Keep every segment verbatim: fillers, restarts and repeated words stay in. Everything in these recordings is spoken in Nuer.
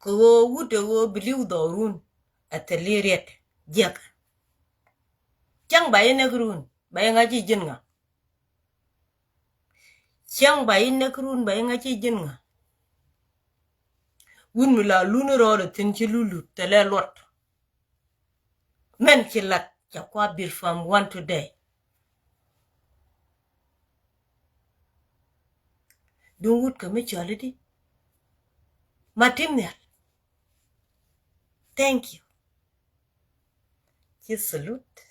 Kɛ ɣöö wut ɛ ɣöö bi li̱w dhɔɔrun ɛ thil i̱ riɛt jiäkä. Cäŋ ba i̱ näk run ba i̱ ŋa̱c i̱ ji̱n ŋa. Cäŋ ba i̱ näk run ba i̱ ŋa̱c i̱ ji̱n ŋa. Wut mi la lun rɔɔdɛ thi̱n ci lulut thilɛ luɔt. Mɛn ci lat ca kua bil from one today. Duŋ wut kɛ mi cɔl i̱di ma tim nhial. Thank you. Ci salute.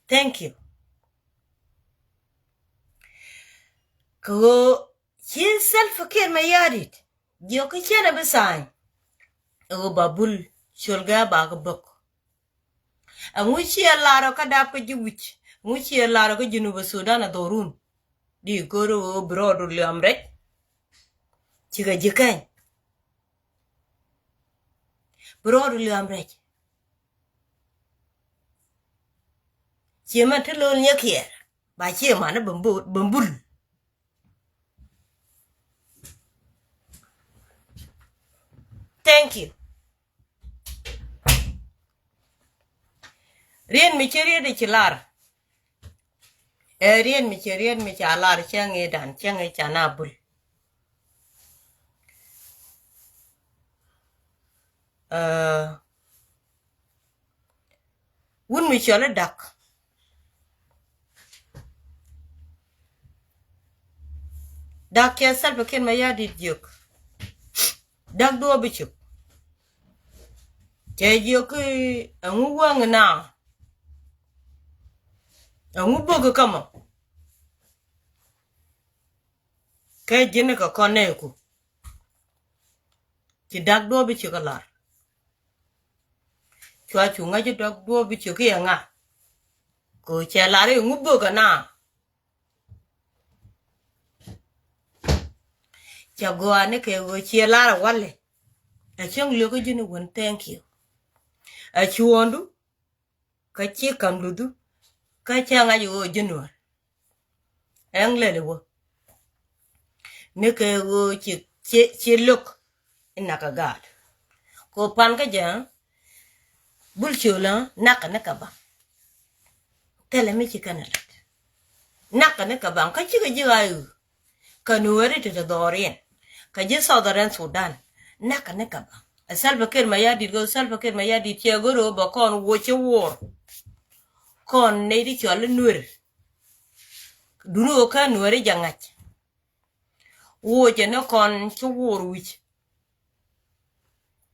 Thank you. Kɛ ɣöö ci Salva Kiir Mayardit jiök kä ciɛn a bi tha̱a̱ny. Ɛ ɣöö ba Bul Col Gɛɛ ba kɛ bök. Ɛŋu ciɛ lar ɔ kä dap kä ji̱ wi̱c? Ɛŋu ciɛ lar ɔ kä Junub Sudan a dhorun? Di go̱r ɣöö bi rɔɔdu liɔm rɛc. Cikɛ ji̱ kɛny. Bi rɔɔdu liɔm rɛc. Ciɛ mɛn ti lo̱l nyɛ kiɛɛr ba ciɛ mani bɛ bul. Thank you. Rien mi ci riet i̱ ci lar. Ɛ rien mi ci riet mi ca lar cäŋ i̱ dan cäŋ i̱ ca na bul. Ɛ, wun mi cɔl i̱ Dak. Dak cɛ Salva Kiir Mayardit jiök. Dak duɔ̱ɔ̱p bi cök. Cɛ jiök i̱ ɛŋu wäŋ na. Ɛŋu bök i̱ kamɔ. Kɛ ji̱n i̱ kɛ kɔn nɛɛku. Ci Dak duɔ̱ɔ̱p bi cök i̱ lar. Cua cu ŋäc i̱ Dak duɔ̱ɔ̱p bi cök i̱ ɛŋa. Kɛ cɛ lar i̱ ɛŋu bök ɛ na. Cɛ gɔaa ni kɛ ɣöö ciɛ lar ɛ walɛ. Ɛ cäŋ liök kä ji̱n i̱ wän thank you. Ɛ cuɔ̱ɔ̱ŋdu kä ci ka̱m duthdu kä cɛ ŋa̱c ɣöö ji̱ nuäär. Ɛŋ lɛl iwä ni kɛ ɣöö ci, ci, ci lo̱k. Inakä gaat. Kɛ pan kä jɛ Bul Col ɛ nakä ni kɛ baŋ. Thilɛ mi ci kɛn ɛ lät. Nakä ni kɛ baŋ kä cikɛ ji̱ ɣa̱a̱ i̱ kɛ nuääri ti ti dhɔriɛn kɛ ji̱ Southern Sudan. Nakä ni kɛ baŋ. Ɛ Salva Kiir Mayardit kɛ Salva Kiir Mayardit ciɛ go̱r ɣöö bɛ kɔn wuɔc ci wuɔr. Kɔn nɛy ti cɔal i̱ nuer. Duni ɣöö kä nuääri jɛ ŋa̱c. Wuɔcɛ ni kɔn ci wuɔr wi̱c.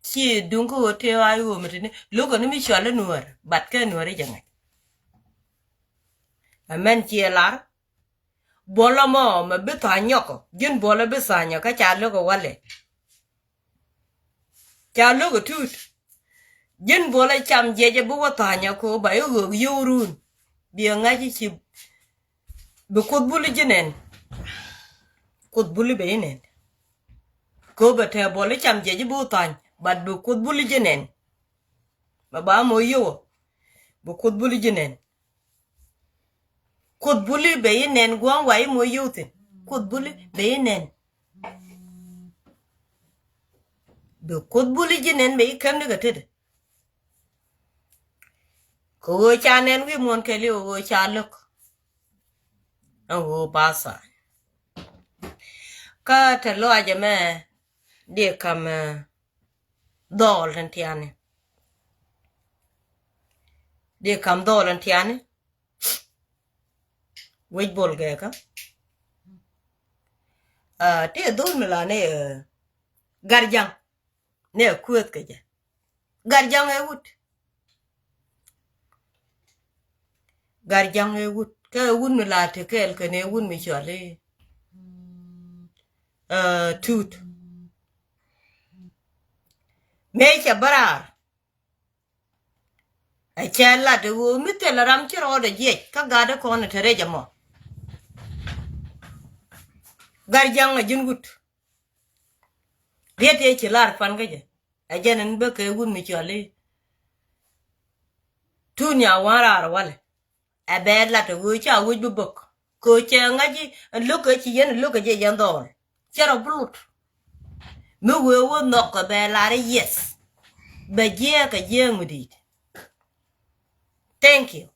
Ci duŋ kä ɣöö tëë ɣa̱a̱ i̱ ɣöö mi tini lo̱kɛ ni mi cɔal i̱ nuäär bat kɛ nuäär i̱ jɛ ŋa̱c. Ɛ mɛn ciɛ lar buɔlä mɔ mɛ bi tha̱a̱ny nyɔkɔ ji̱n buɔlä bi tha̱a̱nyɔ kä ca lo̱kɛ walɛ. Ca lo̱k ɛ tuut. Ji̱n buɔlä cam jiɛcɛ bi wä tha̱a̱nyɔ kɛ ɣöö ba i̱ ɣöök yio̱w run. Biɛ ŋa̱c i̱ ci bi Kuoth Buli ji̱ nɛn. Kuoth Buli bɛ i̱ nɛn. Kɛ ɣöö bɛ tɛɛ buɔlä cam jiɛcɛ bi wä tha̱a̱ny but bi Kuoth Buli ji̱ nɛn. Mɛ ba mɔ yio̱wä bi Kuoth Buli ji̱ nɛn. Kuoth Buli bɛ i̱ nɛn gua̱a̱ŋ wa i̱ mɔ yio̱w thi̱n. Kuoth Buli bɛ i̱ nɛn. Bɛ Kuoth Buli ji̱ nɛn bɛ i̱ käm ni kɛ tetdɛ. Kɛ ɣöö ca nɛn wi̱i̱ muɔ̱ɔ̱n kɛɛliw ɣöö ca lo̱k. Ɛn ɣöö ba tha̱a̱ny. Kä te lɔaacɛ mɛ dee ka̱m, eh, dhɔɔl tin tiani. Dee ka̱m dhɔɔl tin tiani. Wec bol gɛɛkä. Ah, tëë dhol mi la ni, eh, Garjaŋ. Ni ɛ kueth kɛ jɛ. Garjaŋ ɛ wut. Garjaŋ ɛ wut. Kä ɛ wut mi la te kɛɛl kɛn ɛ wut mi cɔal i̱, eh, Tuut. Mëë cɛ bä raar. Ɛ cɛ lat ɛ ɣöö mi thilɛ ram ci rɔɔdɛ jiɛc kä gatdä kɔn ɛ te rɛc ɛmɔ. Garjaŋ ɛ ji̱n wut. Riet tëë ci lar pan kä jɛ. Ɛ jɛn ɛn bä kɛ wut mi cɔal i̱ Tuut Nyawa̱a̱ raar walɛ. Ɛ bɛ lat ɛ ɣöö ca wec bi bäk. Kɛ ɣöö cɛ ŋa̱c i̱ ɛn lo̱k kɛ ci yɛn ɛn lo̱k kɛ jɛ yɛn dhɔɔl. Cɛ rɔ bi lut. Mi wee wä nhɔk kɛ bɛ lar i̱ yes. Bɛ jiɛɛk kɛ jiɛɛk mi di̱i̱t. Thank you.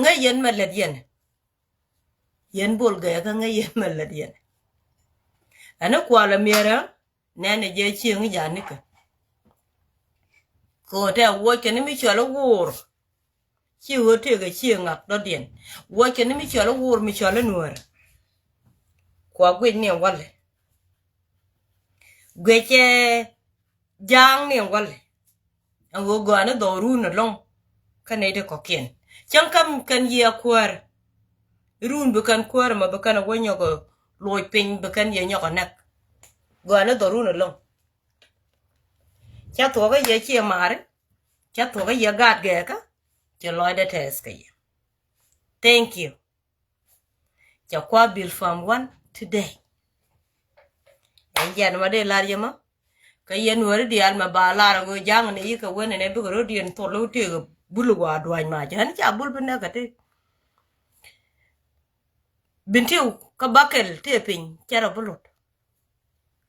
Ŋäc yɛn mɛ lät yɛn. Yɛn bol gɛɛ kä ŋäc yɛn mɛ lät yɛn. Ɛn i̱ kualɛ miɛrɛ nɛn ɛ jɛ cieŋ i̱ ja̱ nikɛ. Kɛ ɣöö tɛ wuɔc kɛn i̱ mi cɔl i̱ wuur. Ci ɣöö tëëk ɛ cieŋ ŋak dɔ̱diɛn. Wuɔc kɛn i̱ mi cɔl i̱ wuur mi cɔl i̱ nuäär. Kua guic ni ɛ walɛ. Guic ɛ ja̱a̱ŋ ni ɛ walɛ. Ɛn ɣöö gɔaa ni dhɔrun ɛlɔ̱ŋ. Kä nɛy ti kɔ̱kiɛn cäŋ käm kɛn yiëë kuäär. Run bi kɛn kuäär ɛmɔ bi kɛn ɛ wä nyɔk ɛ loc piny bi kɛn yɛ nyɔk ɛ näk. Gɔaa ni dhɔrun ɛlɔ̱ŋ. Cä thuɔkä yɛ ciɛ mari. Cä thuɔkä yɛ gaat gɛɛkä. Cɛ lɔcdɛ tɛth kɛ yɛ. Thank you. Cɛ kua bil fam wan today. Ɛn jɛn ma dee lar yɛ ma. Kä yɛn weri diaal mɛ ba lar ɛ ɣöö ja̱ŋ ni yikɛ wen ɛn ɛ bikɛ rot yɛn thol i̱ tëëk bul i̱ wa dua̱ny ma jɛ ɛn ca bul bi nɛk ɛ ti. Bin ti kä bakɛl tëë piny cɛ rɔ bi lot.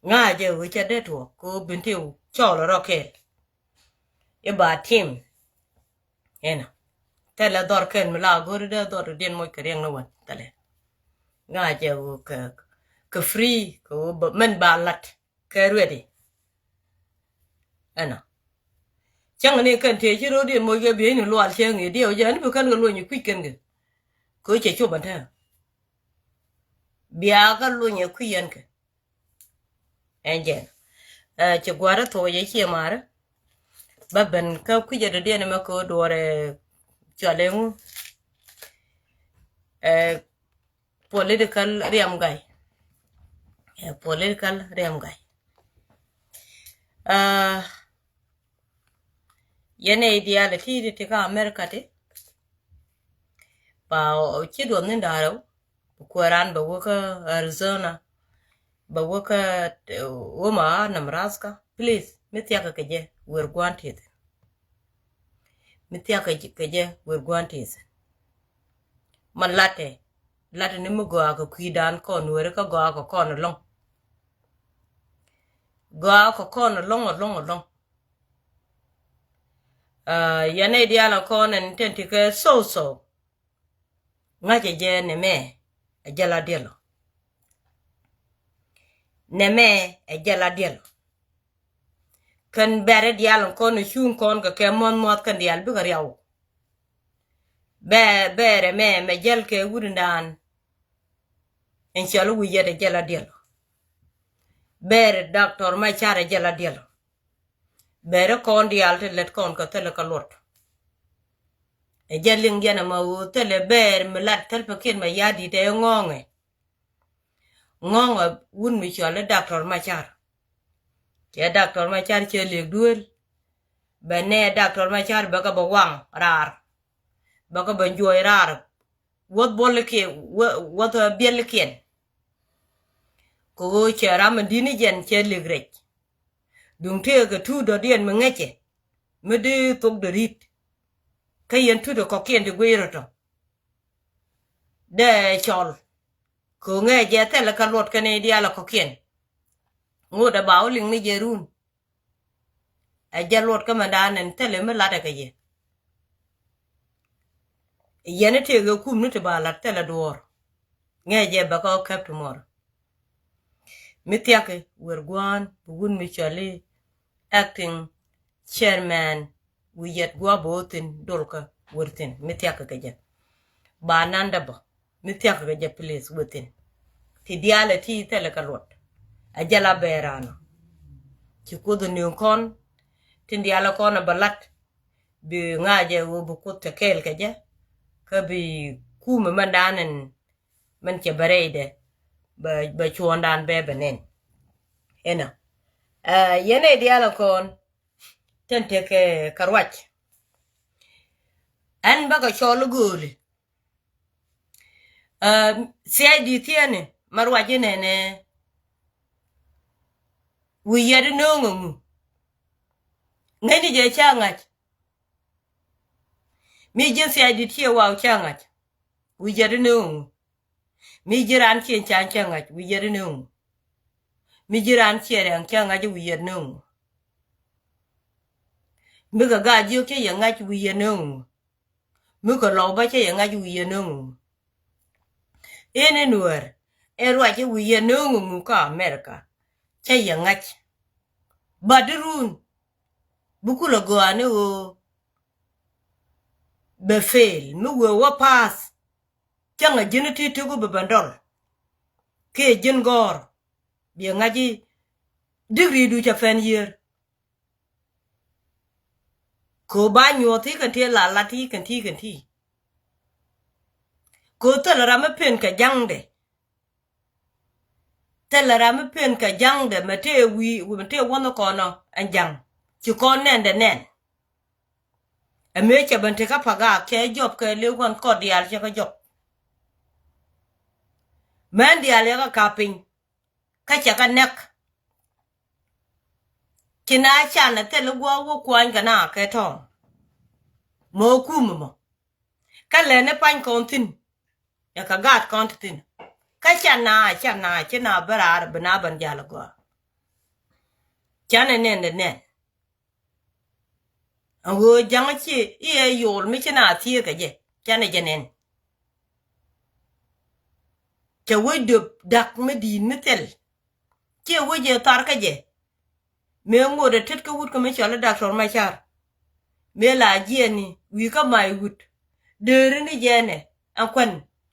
Ŋa̱cɛ ɣöö cɛ dee tuɔɔk kɛ ɣöö bin ti cɔɔl rɔ kɛɛl. I̱ ba tim. Ɛnɔ thilɛ dhɔr kɛn mi la go̱ri dee dhɔr diɛn moc kɛ riɛŋ ni wän thilɛ. Ŋa̱cɛ ɣöö kɛ kɛ free kɛ ɣöö mɛn ba lat kɛ ruɛdi. Ɛnɔ cäŋ ni kɛn tëë ci ro̱o̱diɛn moc kɛ bieyni lual cäŋ i̱ diɛw jɛ ɛn bi kɛn kɛ luɔ̱ny i̱ kui̱c kɛn kɛ. Kɛ ɣöö cɛ cop ɛn tɛ̈ bia kɛ luɔ̱ny ɛ kui̱c ɛn kɛ. Ɛn jɛn ci gua̱a̱r ɛ thok yɛ ciɛ ma̱a̱rä. Bä ben kä kui̱cä dɔ̱diɛn ɛmɛ kɛ ɣöö duɔ̱ɔ̱rɛ cual ɛŋu. Ɛ political riɛm ga̱y. Ɛ political riɛm ga̱y. Yɛn ɛ idial ɛ ti̱i̱t ti kä America ti. Pa ci duɔth ni da̱a̱r ɛ wä. Kuɛ ran bɛ wä kä Arizona, bɛ wä kä Omaha, Nebraska, please mi thiakä kɛ jɛ wer gua̱n tithin. Mi thiakä kɛ jɛ wer gua̱n tithin. Ma latɛ latɛ ni mi gɔaa kɛ kui̱dan kɔn weri kä gɔaa kɛ kɔn ɛlɔ̱ŋ. Gɔaa kɛ kɔn ɛlɔ̱ŋ ɛlɔ̱ŋ ɛlɔ̱ŋ. Yɛn ɛ diaal ɛ kɔn ɛn tɛn ti kɛ so so. Ŋa̱cɛ jɛ nɛmɛ ɛ jɛ la diɛl ɔ. Nɛmɛ ɛ jɛ la diɛl ɔ. Kɛn bɛrɛ diaal kɔn cuŋ kɔn kɛ kɛ muɔth muɔth kɛn diaal bikɛ riaw. Bɛ bɛrɛ mɛ mɛ jɛl kɛ wutdan. Ɛn cɔl wi̱c yɛt ɛ jɛ la diɛl ɔ. Bɛrɛ doctor ma car ɛ jɛ la diɛl ɔ. Bɛɛri kɔn diaal ti lät kɔn kɛ thilɛ kɛ luɔt. Ɛ jɛ liŋ yɛn ɛmɛ ɣöö thilɛ bɛɛr mi lat thil pɛ kiɛn mɛ ya̱di̱t ɛ ŋɔ̱ɔ̱ŋɛ. Ŋɔ̱ɔ̱ŋɛ wut mi cɔal i̱ doctor ma car. Cɛ doctor ma car cɛ liek duel. Bɛ nɛ doctor ma car bɛ kɛ bɛ waŋ raar. Bɛ kɛ bɛ juɔc raar. Wuɔth buɔlikiɛn wuɔth biɛlikiɛn. Kɛ ɣöö cɛ ram in di̱t ni jɛn cɛ liek rɛc. Duŋ tëëkɛ tuut dɔ̱diɛn mi ŋäcɛ mi di thok dee ri̱t. Kä yɛn tuut ɛ kɔ̱kiɛn ti guic rɔ tɔ. Dee cɔl kɛ ɣöö ŋäcɛ jɛ thilɛ kä luɔt kɛn i̱ diaal ɛ kɔ̱kiɛn. Ŋot ɛ ba wä liŋ ni jɛ run. Ɛ jɛ luɔt kä mɛndan ɛn thilɛ mi latɛ kɛ jɛ. Yɛn i̱ tëëkɛ kum ni ti ba lat thilɛ duɔ̱ɔ̱r. Ŋäcɛ jɛ bɛ kä käp ti muɔr. Mi thia̱kɛ wer gua̱a̱n bi wun mi cɔl i̱ acting chairman wi̱i̱ yɛt gua̱a̱ bä wä thi̱n dolkä wer thi̱n mi thia̱kɛ kɛ jɛ. Ba nan däbä mi thia̱kɛ kɛ jɛ please wä thi̱n. Ti diaalɛ ti thilɛ kɛ luɔt. Ɛ jɛ la bɛɛran ɔ. Ci kuoth ɛ ni̱eŋ kɔn tin diaalɛ kɔn ɛ bä lat. Bi ŋa̱cɛ ɣöö bi kuoth te kɛɛl kɛ jɛ. Kä bi kumɛ mɛndan ɛn mɛn cɛ bɛ rɛydɛ bɛ cuɔ̱ɔ̱ŋdan bɛ bɛ nɛn. Ɛnɔ yɛn ɛ diaal ɛ kɔn tɛn tekɛ kɛ ruac. Ɛn bäkɛ cɔl i̱ gööli. Thia̱cdi thiɛni ma ruac inɛnɛ. Wi̱i̱ yɛt inööŋ ɛŋu? Ŋäcni jɛ ca ŋa̱c. Mi ji̱n thia̱cdi tiɛ waw ca ŋa̱c. Wi̱i̱ yɛt inööŋ ɛŋu? Mi ji̱n raan ciɛn ca ca ŋa̱c wi̱i̱ yɛt inööŋ ɛŋu? Mi ji̱ raan ciɛ rɛŋ cä ŋa̱c wi̱i̱ yɛ nöŋ. Mi kɛ gaat jiök cä yɛ ŋa̱c wi̱i̱ yɛ nöŋ. Mi kɛ lɔw bä cä yɛ ŋa̱c wi̱i̱ yɛ nöŋ. Ëë ni Nuäär ëë ruac cä wi̱i̱ yɛ nöŋ ŋu kä America cä yɛ ŋa̱c. Bat di run bi kulɛ gɔaa ni ɣöö bɛ fail mi wëë wä pass. Cäŋ a ji̱n ti tuk bi bɛn dɔl kiɛ ji̱n gɔ̱r biɛ ŋa̱c i̱ digri du cɛ pɛn yiër. Kɛ ɣöö ba nyuɔ̱th ti kɛn ti la lat ti kɛn ti kɛn ti. Kɛ ɣöö thilɛ ram mi pen kɛ ja̱ŋdɛ. Thilɛ ram mi pen kɛ ja̱ŋdɛ mɛ tëë wi̱i̱ mɛ tëë wänh kɔn ɔ ɛn ja̱ŋ ci kɔn nɛn dɛ nɛn. Ɛ mëë cɛ ben tekä pagak cɛ jɔp kɛ liw kɔn kɔt diaal cɛ kä jɔp. Mɛn diaal yɛ kä kap piny kä cɛ kä nɛk. Ci na can ɛ thil i̱ guɔ wä kuany kɛ na kɛ tɔ̱ɔ̱ŋ. Mɔ kum mɔ kä lɛn i̱ pany kɔn thi̱n. Ɛ kɛ gaat kɔn ti thi̱n kä can na can na ci na bä raar bi na bän jal i̱ gɔaa. Canɛ nɛn dɛ nɛn. Ɛ ɣöö ja̱ŋ ci iɛ yol mi ci na thieekä jɛ canɛ jɛ nɛn. Cɛ wec döp da̱k mi di̱i̱t mi thil. Ciɛ wec jɛ thar kä jɛ. Mëë ŋot ɛ tet kä wut kä mi cɔl i̱ Doctor Macar. Mëë la jiɛɛni wi̱i̱ kä may wut deri ni jɛɛnɛ ɛn kuɛn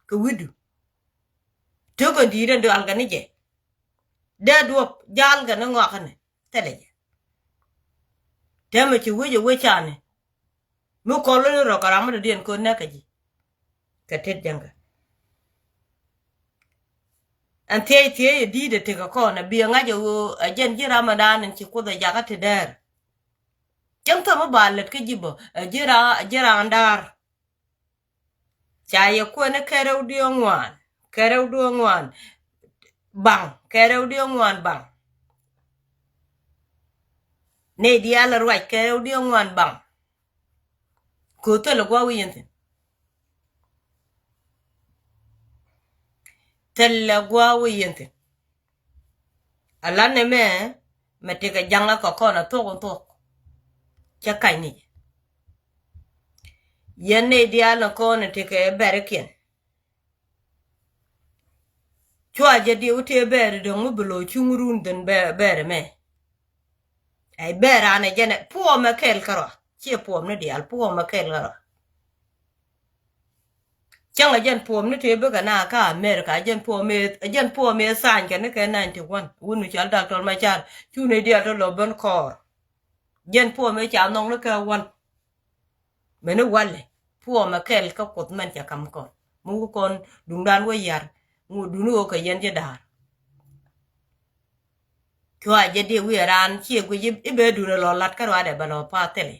kɛ wi̱du. Tökɛ di̱i̱t ɛn dualkɛ ni jɛ. Dee duɔ̱p jalkɛ ni ŋɔakäni. Thilɛ jɛ. Tɛmɛ ci wec ɛ wec cani. Mi kɔl ni rɔ kɛ ram mi dɔ̱diɛn ko̱n nɛk kɛ ji̱. Kɛ tet jäŋkɛ. Ɛn thiec thiec ɛ di̱i̱t ɛ tekɛ kɔn ɛ biɛ ŋa̱c ɛ ɣöö ɛ jɛn ji̱ ram ɛ daan ɛn ci kuoth ɛ jakä ti dɛɛr. Cäŋ thäm mi ba lät kä ji̱ bä ɛ ji̱ ram ɛ ji̱ ram daar. Ca yɛ kuɛn kɛ rɛw diɔ̱ɔ̱ŋ ŋuan kɛ rɛw diɔ̱ɔ̱ŋ ŋuan. Baŋ kɛ rɛw diɔ̱ɔ̱ŋ ŋuan baŋ. Nɛy diaal ruac kɛ rɛw diɔ̱ɔ̱ŋ ŋuan baŋ. Ko̱ thilɛ gua̱a̱ wi̱i̱ yɛn thi̱n. Thilɛ gua̱a̱ wi̱i̱ yɛn thi̱n. Alanɛ mɛ mɛ tekɛ jaŋä kɛ kɔn a thuɔk in thuɔk. Cä ka̱ny ni jɛ. Yɛn nɛy diaal in kɔn in tekɛ bɛrikiɛn. Cua jɛ diw tëë bɛɛri dɔ̱ŋ mi bi lo̱c cuŋ run dhin bɛɛri mɛ. Ay bɛɛr an ɛ jɛn ɛ puɔmɛ kɛl kärɔa. Ciɛ puɔm ni diaal puɔmɛ kɛl kärɔa. Cäŋ ɛ jɛn puɔm ni tëë bikɛ na kä America ɛ jɛn puɔm ɛ ɛ jɛn puɔm ɛ thany kɛ ni kɛ ninety one wun mi cɔal Doctor Macar. Cunɛ diaal tɔ lɔ ben kɔɔr. Jɛn puɔmɛ ca nhɔk ni kɛ wal. Mɛni walɛ puɔmɛ kɛl kä kuoth mɛn ca kam kɔn mi wä kɔn duŋdan wä yar. Ŋu duni wä kɛ yɛn jɛ daar. Cua jɛ diɛ wiɛ raan ciɛ guic i̱ bɛ duni lɔ lat kä ruadɛ bɛ lɔ pa thilɛ.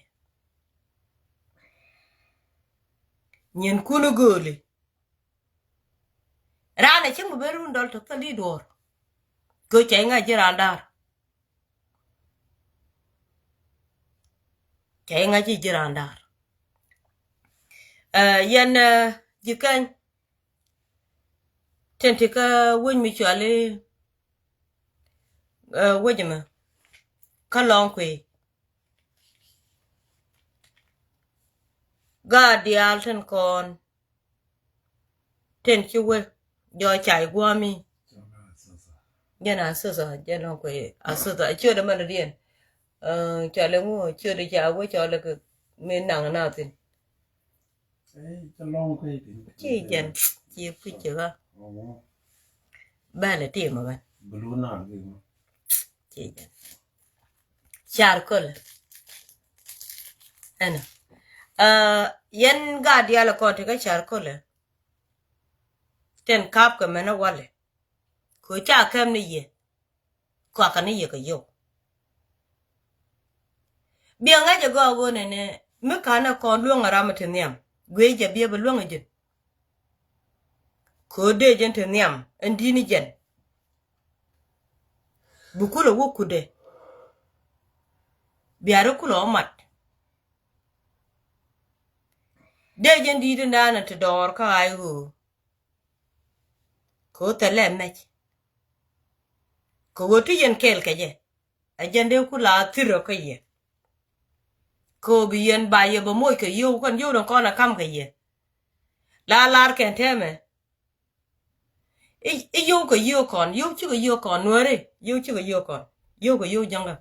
Nyin kuni gööli. Raan ɛ cäŋ bi ben run dɔl tɔ thil i̱ duɔ̱ɔ̱r. Kɛ cɛ iŋa ji̱ raan da̱a̱r. Cɛ iŋa ji̱ ji̱ raan da̱a̱r. Ɛ yɛn ɛ ji̱ kɛny. Tin ti kä wec mi cuali ɛ wec mɛ kä lɔŋ kui̱. Gaat diaal tin kɔn tin ci wek jɔ cay guami. Jɛn a sitha jɛn lɔŋ kui̱ a sitha ciöt ɛmɛn diɛn. Cɔl iŋu ciöt ica wek cɔl ikɛ mi naŋ na thin. Ci jɛn ci pi̱c ci ɣä. Bɛl itimɛ bɛn. Ci jɛn. Car köl. Ɛnɔ. Yɛn gaat diaal kɔn ti kä car köl. Tin kap kɛ mɛn walɛ. Kɛ ca kɛm ni yɛ. Kɔakɛ ni yɛ kɛ yio̱w. Biɛ ŋa̱c ɛ gɔaa ɣöö nɛnɛ mi ka̱n ɛ kɔn luäŋ ɛ ram ɛ ti nhiam guic jɛ biɛ bi luäŋ ɛ ji̱n. Kɛ ɣöö dee jɛn ti nhiam ɛn di̱t ni jɛn. Bi kulɛ wä kutdɛ. Bia ri kulɛ wä mat. Dee jɛn di̱t in da̱a̱n ɛ ti dɔɔr kä ɣa̱c ɣöö. Kɛ ɣöö thilɛ mɛc. Kɛ ɣöö ti yɛn kɛɛl kɛ jɛ. Ɛ jɛn dee ku la thirä kä yɛ. Kɛ ɣöö bi yɛn ba yɛ bɛ moc kɛ yio̱w kɛn yio̱w dɔ̱ŋ kɔn ɛ ka̱m kɛ yɛ. La lar kɛn tɛmɛ. I̱, i̱ yio̱w kɛ yio̱w kɔn, yio̱w cikɛ yio̱w kɔn, Nuääri, yio̱w cikɛ yio̱w kɔn, yio̱w kɛ yio̱w jäŋä.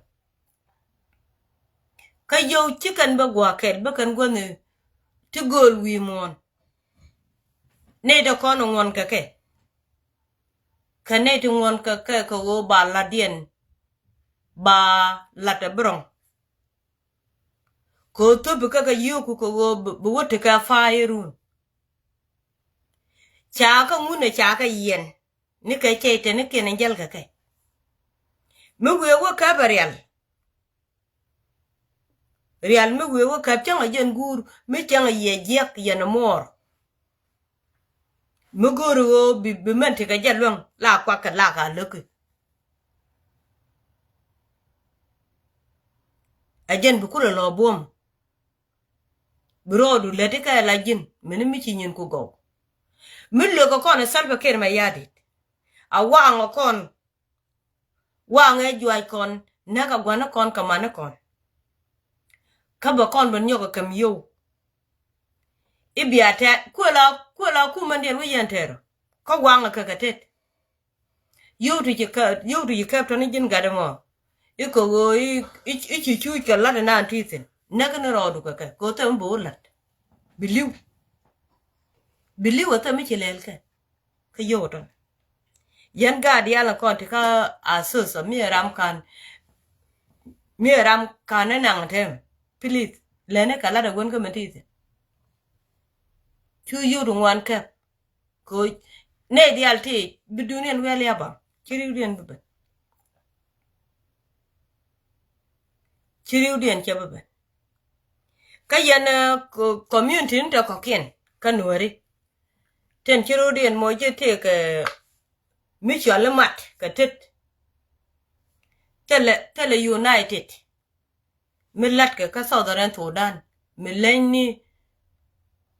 Kä yio̱w ci kɛn bä gua̱a̱k kɛl, bä kɛn guäthni ti gööl wi̱i̱ muɔ̱ɔ̱n. Nɛy ti kɔn ŋuɔ̱n kɛ kɛ. Kɛ nɛy ti ŋuɔ̱n kɛ kɛ kɛ ɣöö ba la̱tdiɛn ba la̱t ɛ bi rɔ̱ŋ. Kɛ ɣöö thöpi kɛ kɛ yio̱o̱ku kɛ ɣöö bi, bi wä tekɛ fa̱a̱ irun. Ca kä ŋunɛ ca kɛ yiɛn ni kɛ cɛy tɛni kiɛn in jäl kɛ kɛ. Mi wiee wä käp ɛ rial. Rial mi wiee wä käp cäŋ ɛ jɛn guur mi cäŋ ɛ yiɛ jiɛk yɛn ɛ muɔɔr. Mi go̱o̱ri ɣöö bi, bi mɛn tekɛ jɛ luäŋ la kuak kɛ lak a läki. Ɛ jɛn bi kulɛ lɔ buɔ̱m. Bi rɔɔdu lät ikɛ la ji̱n mini mi ci nyin ku gɔw. Mi lökɛ kɔn ɛ Salva Kiir Mayardit. A waŋ ɛ kɔn. Waŋ ɛ juac kɔn näk a gua̱n ikɔn kɛ man ikɔn. Kä bɛ kɔn bɛ nyɔk ɛ kɛm yio̱w. I̱ bia tɛ kuëla kuëla kumädiɛn wi̱c yɛn tɛɛrɔ. Kä waŋ ɛ kɛ kɛ tet. Yio̱w ti ci käp, yio̱w ti ci käp tɔni ji̱n gat ɛmɔ. I̱ kɛ ɣöö i̱, i̱, i̱ ci cuuc kɛ la̱t inan ti thi̱n. Näk ni rɔɔdu kɛ kɛ kɛ ɣöö thɛm i̱ bi wä la̱t. Bi li̱w. Bi li̱w ɛ thɛm i̱ ci lɛl kɛ. Kä yio̱w tɔn. Yɛn gaat diaal in kɔn ti kä a thöthɔ mi ɛ ram ka̱n. Mi ɛ ram ka̱n ni naŋ tɛm. Please. Lɛni kɛ la̱t ɛ wen kä mɛ ti thi̱n. Cu yio̱w ti ŋuan kɛp. Koc nɛy diaal ti bi duuniɛn wial ya ba ci riwdiɛn bi ben. Ci riwdiɛn cɛ bi ben. Kä yɛn community ni tɛ kɔkiɛn kä Nuääri. Tin ci riwdiɛn mɔ jɛ tëëkɛ mi cɔal i̱ mat kɛ tet. Thilɛ, thilɛ united. Mi latkɛ kä Southern Sudan mi leny ni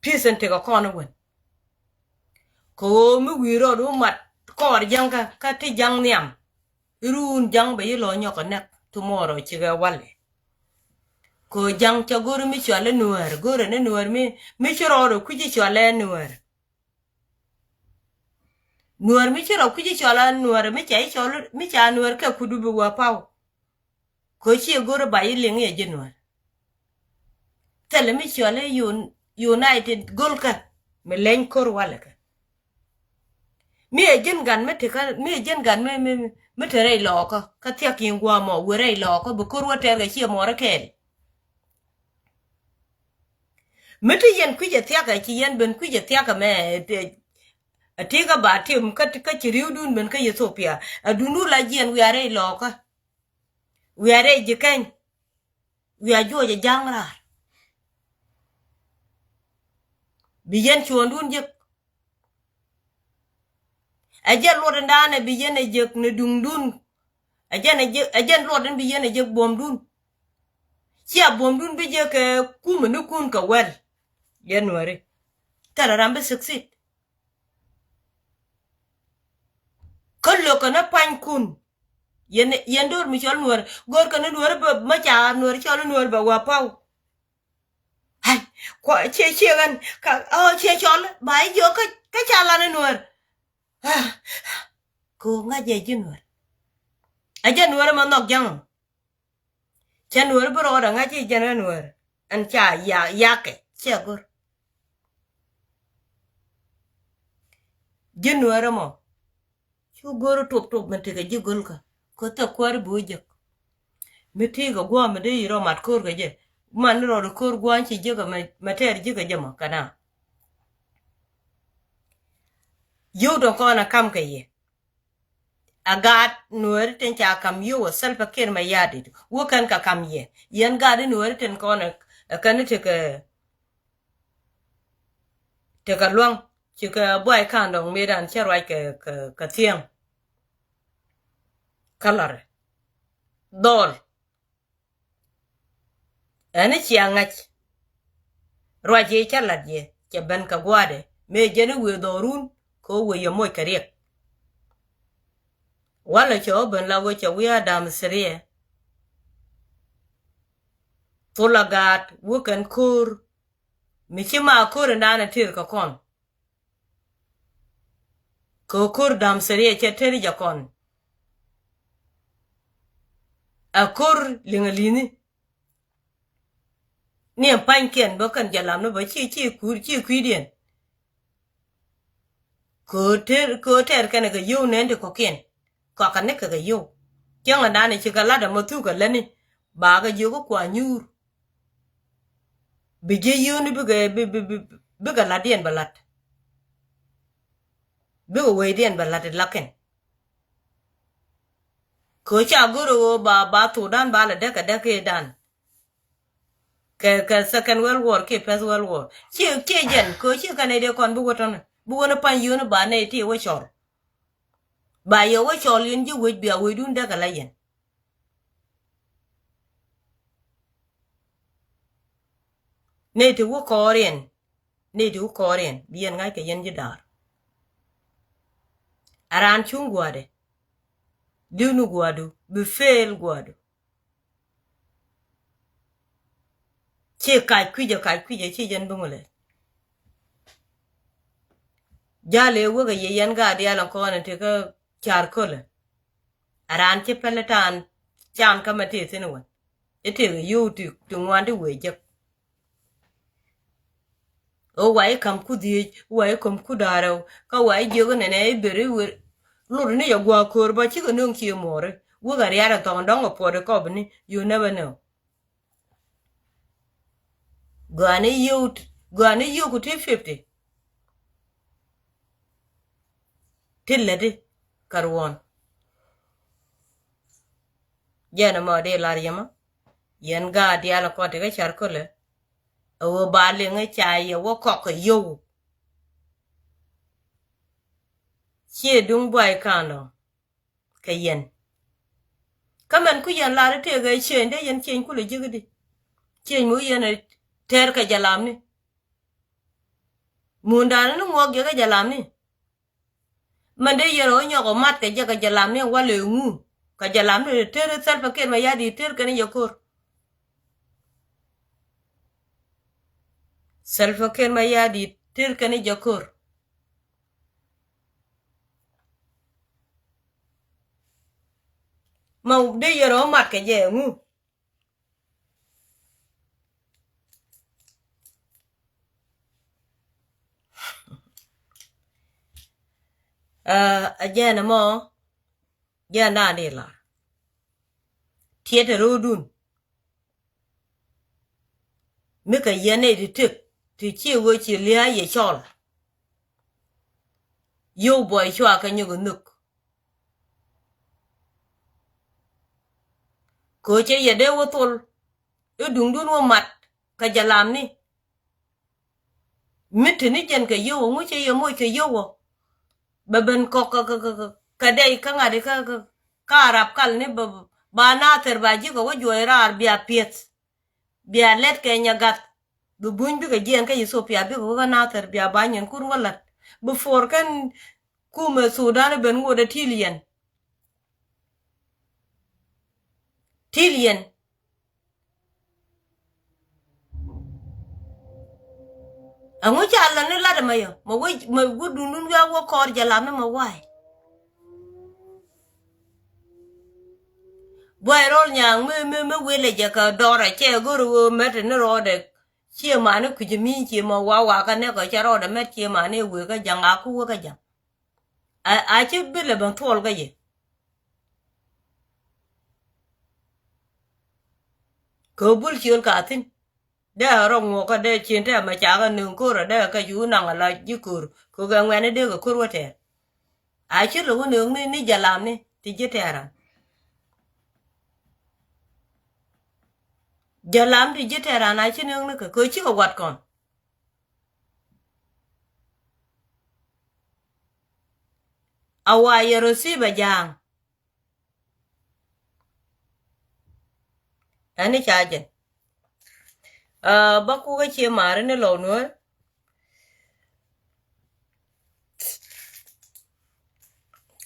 peace in tekɛ kɔn iwen. Kɛ ɣöö mi wi̱i̱ rɔɔd wä mat kɔɔr jäŋkä kä ti jaŋ nhiam. Iruun jaŋ bɛ yi lɔ nyɔk ɛ nɛk tomorrow cikɛ walɛ. Kɛ ɣöö jaŋ cɛ go̱ri mi cɔal i̱ Nuäär, go̱rɛ ni Nuäär mi, mi ci rɔɔd ɛ kui̱ci cɔal ɛ Nuäär. Nuäär mi ci rɔ kui̱ci cɔl a Nuäär mi ca i̱ cɔl mi ca Nuäär kɛ kudu bi wä paw. Kɛ ciɛ go̱r ba i̱ liŋ i̱ ɛ ji̱ Nuäär. Thilɛ mi cɔl i̱ un-, united go̱lkä mi leny ko̱r walɛ kɛ. Mi ɛ ji̱n gan mi ti kä, mi ɛ ji̱n gan mi, mi, mi te rɛy lɔɔkä kä thiak in gua̱a̱mɔ wëë rɛy lɔɔkä bi ko̱r wä tɛɛr kɛ ciɛ mɔɔr kɛɛl. Mi ti yɛn kui̱c ɛ thiakä ci yɛn ben kui̱c ɛ thiakä mɛ, ɛ, ɛ, ti kä ba tim kä, kä ci ri̱wdun ben kä Ethiopia. Ɛ dun wun la jiɛn wiarɛ ilɔɔkä. Wiarɛ ji̱ keny. Wiar juɔc ɛ ja̱ŋ raar. Bi yɛn cuɔ̱ɔ̱ŋdun jek. Ɛ jɛn luɔt in daanɛ bi yɛn ɛ jek ni duŋdun. Ɛ jɛn ɛ jek, ɛ jɛn luɔt in bi yɛn ɛ jek buɔ̱mdun. Cia buɔ̱mdun bi jek kɛ kumɛ ni kun kɛ wɛl. January. Thilɛ ram bi succeed. Kä lo̱kɛ ni panykun. Yɛn, yɛn do̱r mi cɔl Nuäär. Go̱rkɛ ni Nuäär bɛ, mä ca Nuäär cɔl Nuäär bɛ wä paw. Ai, kuɔ, cie, cie ɣän, ka, ɔ, cie cɔl, ba i̱ jiök kä, kä ca lan i̱ Nuäär. Ah, kɛ ɣöö ŋa̱c jɛ ji̱ Nuäär. Ɛ jɛ Nuäär ɛmɔ nhɔk ja̱ŋ. Cɛ Nuäär bi rɔɔdɛ ŋa̱c i̱ jɛn ɛ Nuäär. Ɛn ca ya, yakɛ, cia go̱r. Ji̱ Nuäär ɛmɔ. Cu go̱r tuɔp tuɔp mi tekɛ ji̱ go̱lkä. Kä thɛ kuäär bi wä jek. Mi tekɛ gua̱a̱ mi dee yi rɔ mat ko̱r kɛ jɛ. Man ni rɔ di ko̱r gua̱a̱ ci jek mɛ, mɛ tɛɛr jek kɛ jɛ mɔ kɛ na. Yio̱w dɔ̱ŋ kɔn a kam kɛ yɛ. A gaat Nuääri tin ca kam yio̱w a Salva Kiir Mayardit. Wä kɛn kɛ kam yɛ. Yɛn gaat Nuääri tin kɔn a kɛn tekɛ Tekɛ luaŋ cikɛ buay ka̱n dɔ̱ŋ mëëdan cä ruac kɛ, kɛ, kɛ thiäŋ. Kä lɔrɛ dhɔl. Ɛn i̱ cia ŋa̱c ruac yɛ cä la̱t yɛ cɛ ben kɛ gua̱a̱dɛ mëë jɛn i̱ wëë dhɔrun kɛ wëë yɛ moc kɛ riɛk. Walɛ cɛ wä ben la wä cɛ wiaa dam thiriɛ. Thol a gaat wä kɛn ko̱r. Mi ci ma ko̱r in da̱a̱n a tër kɛ kɔn. Kɛ ko̱r dam thiriɛ cɛ tër jɛ kɔn. A ko̱r liŋ a li̱ni. Ni ɛn pa̱nykiɛn bä kɛn jɛ lam ni bä ci ci kui̱ ci kui̱diɛn. Kɛ ɣöö tɛr kɛ yio̱w nɛn ti kɔ̱kiɛn kɔakɛ ni kɛ kɛ yio̱w. Cäŋ ɛn da̱a̱n ɛ ci kɛ la̱t ɛmɔ thuk kɛ lätni ba kɛ jiök kä kua nyuur. Bi ji̱ yio̱wni bikɛ bikɛ la̱tdiɛn bɛ la̱t. Bikɛ wecdiɛn bɛ la̱t ɛ la̱kɛn. Kɛ ɣöö ca go̱r ɛ ɣöö ba ba thokdan ba lɛ däk kɛ däk ëëdan. Kɛ kɛ second world war kiɛ first world war ci ci jɛn kɛ ci kɛ nɛy dee kɔn bi wä tɔni bi wä ni pa̱ny yio̱ni ba nɛy ti wä cɔl. Ba yɛ wä cɔl yɛn ji̱ wec bia wecdun däk ala yɛn. Nɛy ti wä kɔɔriɛn nɛy ti wä kɔɔriɛn bi yɛn ŋa̱c kɛ yɛn ji̱ da̱a̱r. A raan cuŋ gua̱a̱dɛ. Di̱w ni gua̱a̱du bi fail gua̱a̱du. Ci kac kui̱cä kac kui̱cä ci jɛn bi ŋulɛ. Jal ëë wekɛ yɛ yɛn gaat diaal ɛn kɔn in ti kä car kölä. A raan ci pɛl i̱ taan can kä mɛ ti thi̱n wän i̱ tëëkɛ yio̱w ti ti ŋuan ti wëë jek. Ɣöö wa i̱ ka̱m ku dhiec wa i̱ ka̱m ku da̱rɛw kä wa i̱ jiök inɛnɛ i̱ ber i̱ wer. Lot ni yɛ gua̱a̱k köör ba cikɛ nöŋ cie muɔɔri wek a riaar ɛ thɔŋ dɔ̱ŋ ɛ puɔt ɛ kɔp ni you never know. Gɔaa ni yio̱w gɔaa ni yio̱w ku ti fifty. Ti läti kä ruɔ̱n. Jɛn ɛmɔ di lar yɛmɔ yɛn gaat diaal kɔn ti kä car kölɛ. Ɛ ɣöö ba liŋ i̱ ca yɛ wä kɔk kɛ yio̱w. Ciɛ duŋ buay ka̱n lɔ kɛ yɛn. Kä mɛn ku yɛn lar i̱ tëëkɛ cieny dee yɛn cieny kulɛ ji̱k i̱di. Cieny mi wä yɛn ɛ tɛɛr kɛ jɛ lamni. Muundani ni ŋuɔk jɛ kɛ jɛ lamni. Mɛn dee yɛn ɛ wä nyɔk ɛ mat kɛ jɛ kɛ jɛ lamni walɛ ŋu. Kɛ jɛ lamni tëër i̱ Salva Kiir Mayardit tëër kɛn i̱ jɛ ko̱r. Salva Kiir Mayardit tëër kɛn i̱ jɛ ko̱r. Ma dee yɛn ɛ wä mat kɛ jɛ ŋu. Ɛ jɛn ɛmɔ jɛn dan di lar. Tiɛt ɛ ro̱o̱dun. Mi kɛ yɛn nɛy ti tëk ti ci ɣöö ci lia̱a̱ yɛ cɔl. Yio̱w buɔy cua kɛ nyök ɛ nhök. Kɛ ɣöö cɛ yɛ dee wä thol i̱ duŋdun wä mat kɛ jɛ lamni. Mi te ni jɛn kɛ yio̱w ŋu cɛ yɛ moc kɛ yio̱w ɔ. Bɛ ben kɔk kɛ kɛ kɛ kɛ dɛy kä ŋa̱t kä kä kä Arab kal ni ba ba Nathir ba ji̱ kɛ wä juɔc raar bia piɛth. Bia lɛt kɛ nyɛ gath. Bi buny bikɛ jiɛn kä Ethiopia bikɛ wä kä Nathir bia ba nyɛn kun wä la̱t. Bi puɔr kɛn kumɛ Thudan ben ŋot ɛ ti̱l yɛn. Ti̱l yɛn. Ɛŋu ca lɔ ni lat ɛmɛ yɔ mɛ wec mɛ wä duundun wiak wä kɔɔr jɛ lam ni mɛ wa̱a̱y. Buay rɔl nyaŋ mi mi mi wilɛ jɛ kɛ dɔrɛ cɛ go̱r ɣöö mɛt ni rɔɔdɛ. Ciɛ mani kui̱c mi ciɛ mɔ wa wa kä nɛk ɔ cɛ rɔɔdɛ mɛt ciɛ mani wëë kä jaŋ a ku wä kä jaŋ. A a ci bilɛ ben thuɔl kä yɛ. Kɛ bul ciöl ka thi̱n. Dee a rɔ ŋuɔkä dee cin tɛmɛ cakɛ nöŋ ko̱r a dee kä cu naŋ a la ji̱ ko̱r kɛ kɛ ŋuɛ̈ni dee kɛ ko̱r wä tɛɛr. A ci lo̱k ni ni ni jalamni ti ji̱ tɛɛran. Jalam ti ji̱ tɛɛran a ci nöŋ ni kɛ kɛ cikɛ wat kɔn. A wa yɛ rɔ thip a ja̱a̱ŋ. Ɛn ni ca jɛn. Aa, bä kukä cie mari ni lɔw nuɔ̱ɔ̱r.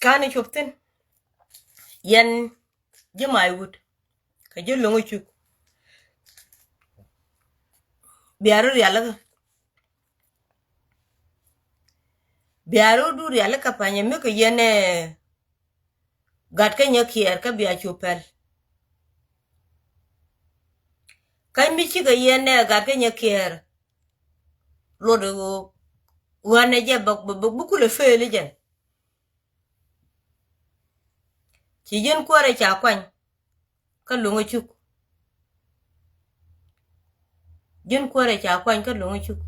Kani cop thi̱n. Yɛn ji̱ mac wut kɛ ji̱ lo̱ŋ cuk. Bia rɔ rialikä. Bia rɔ du rialikä panyɛ mi kɛ yɛn ɛ gat kä nyɛ kiɛɛr kä bia cu pɛl. Kä mi cikɛ yɛn ɛ gat kä nyɛ kiɛɛr. Luɔt ɣöö ɣän ɛ jɛ bä, bä, bä, bä kulɛ feel jɛ. Ci ji̱n kuäärɛ ca kuany kä lo̱ŋ ɛ cuk. Ji̱n kuäärɛ ca kuany kä lo̱ŋ ɛ cuk.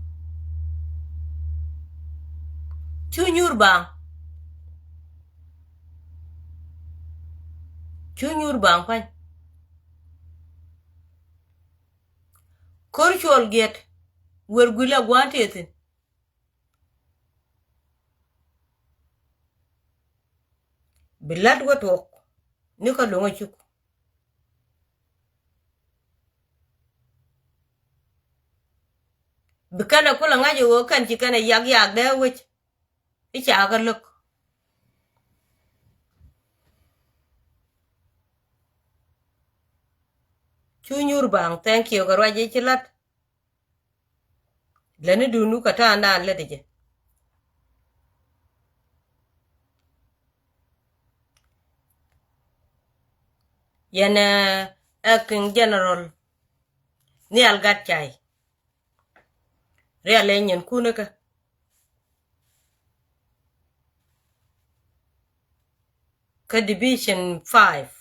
Cu nyuur baaŋ. Cu nyuur baaŋ kuany. Ko̱r cuɔl giɛt wer gui̱l a gua̱a̱n tëë thi̱n. Bi la̱t wä tuɔɔk ni kä lo̱ŋ a cuk. Bi kɛn a kulɛ ŋa̱c ɛ ɣöö kɛn ci kɛn a yak yak dee wec. I̱ ca kä lo̱k. Cu nyuur baaŋ, thank you kɛ ruac i̱ ci la̱t. Lätni duundu kɛ ta̱a̱ŋdan lät jɛ. Yɛn ɛ Acting General Nhial Gatcai. Rial ɛ nyinkun kä kä Division five.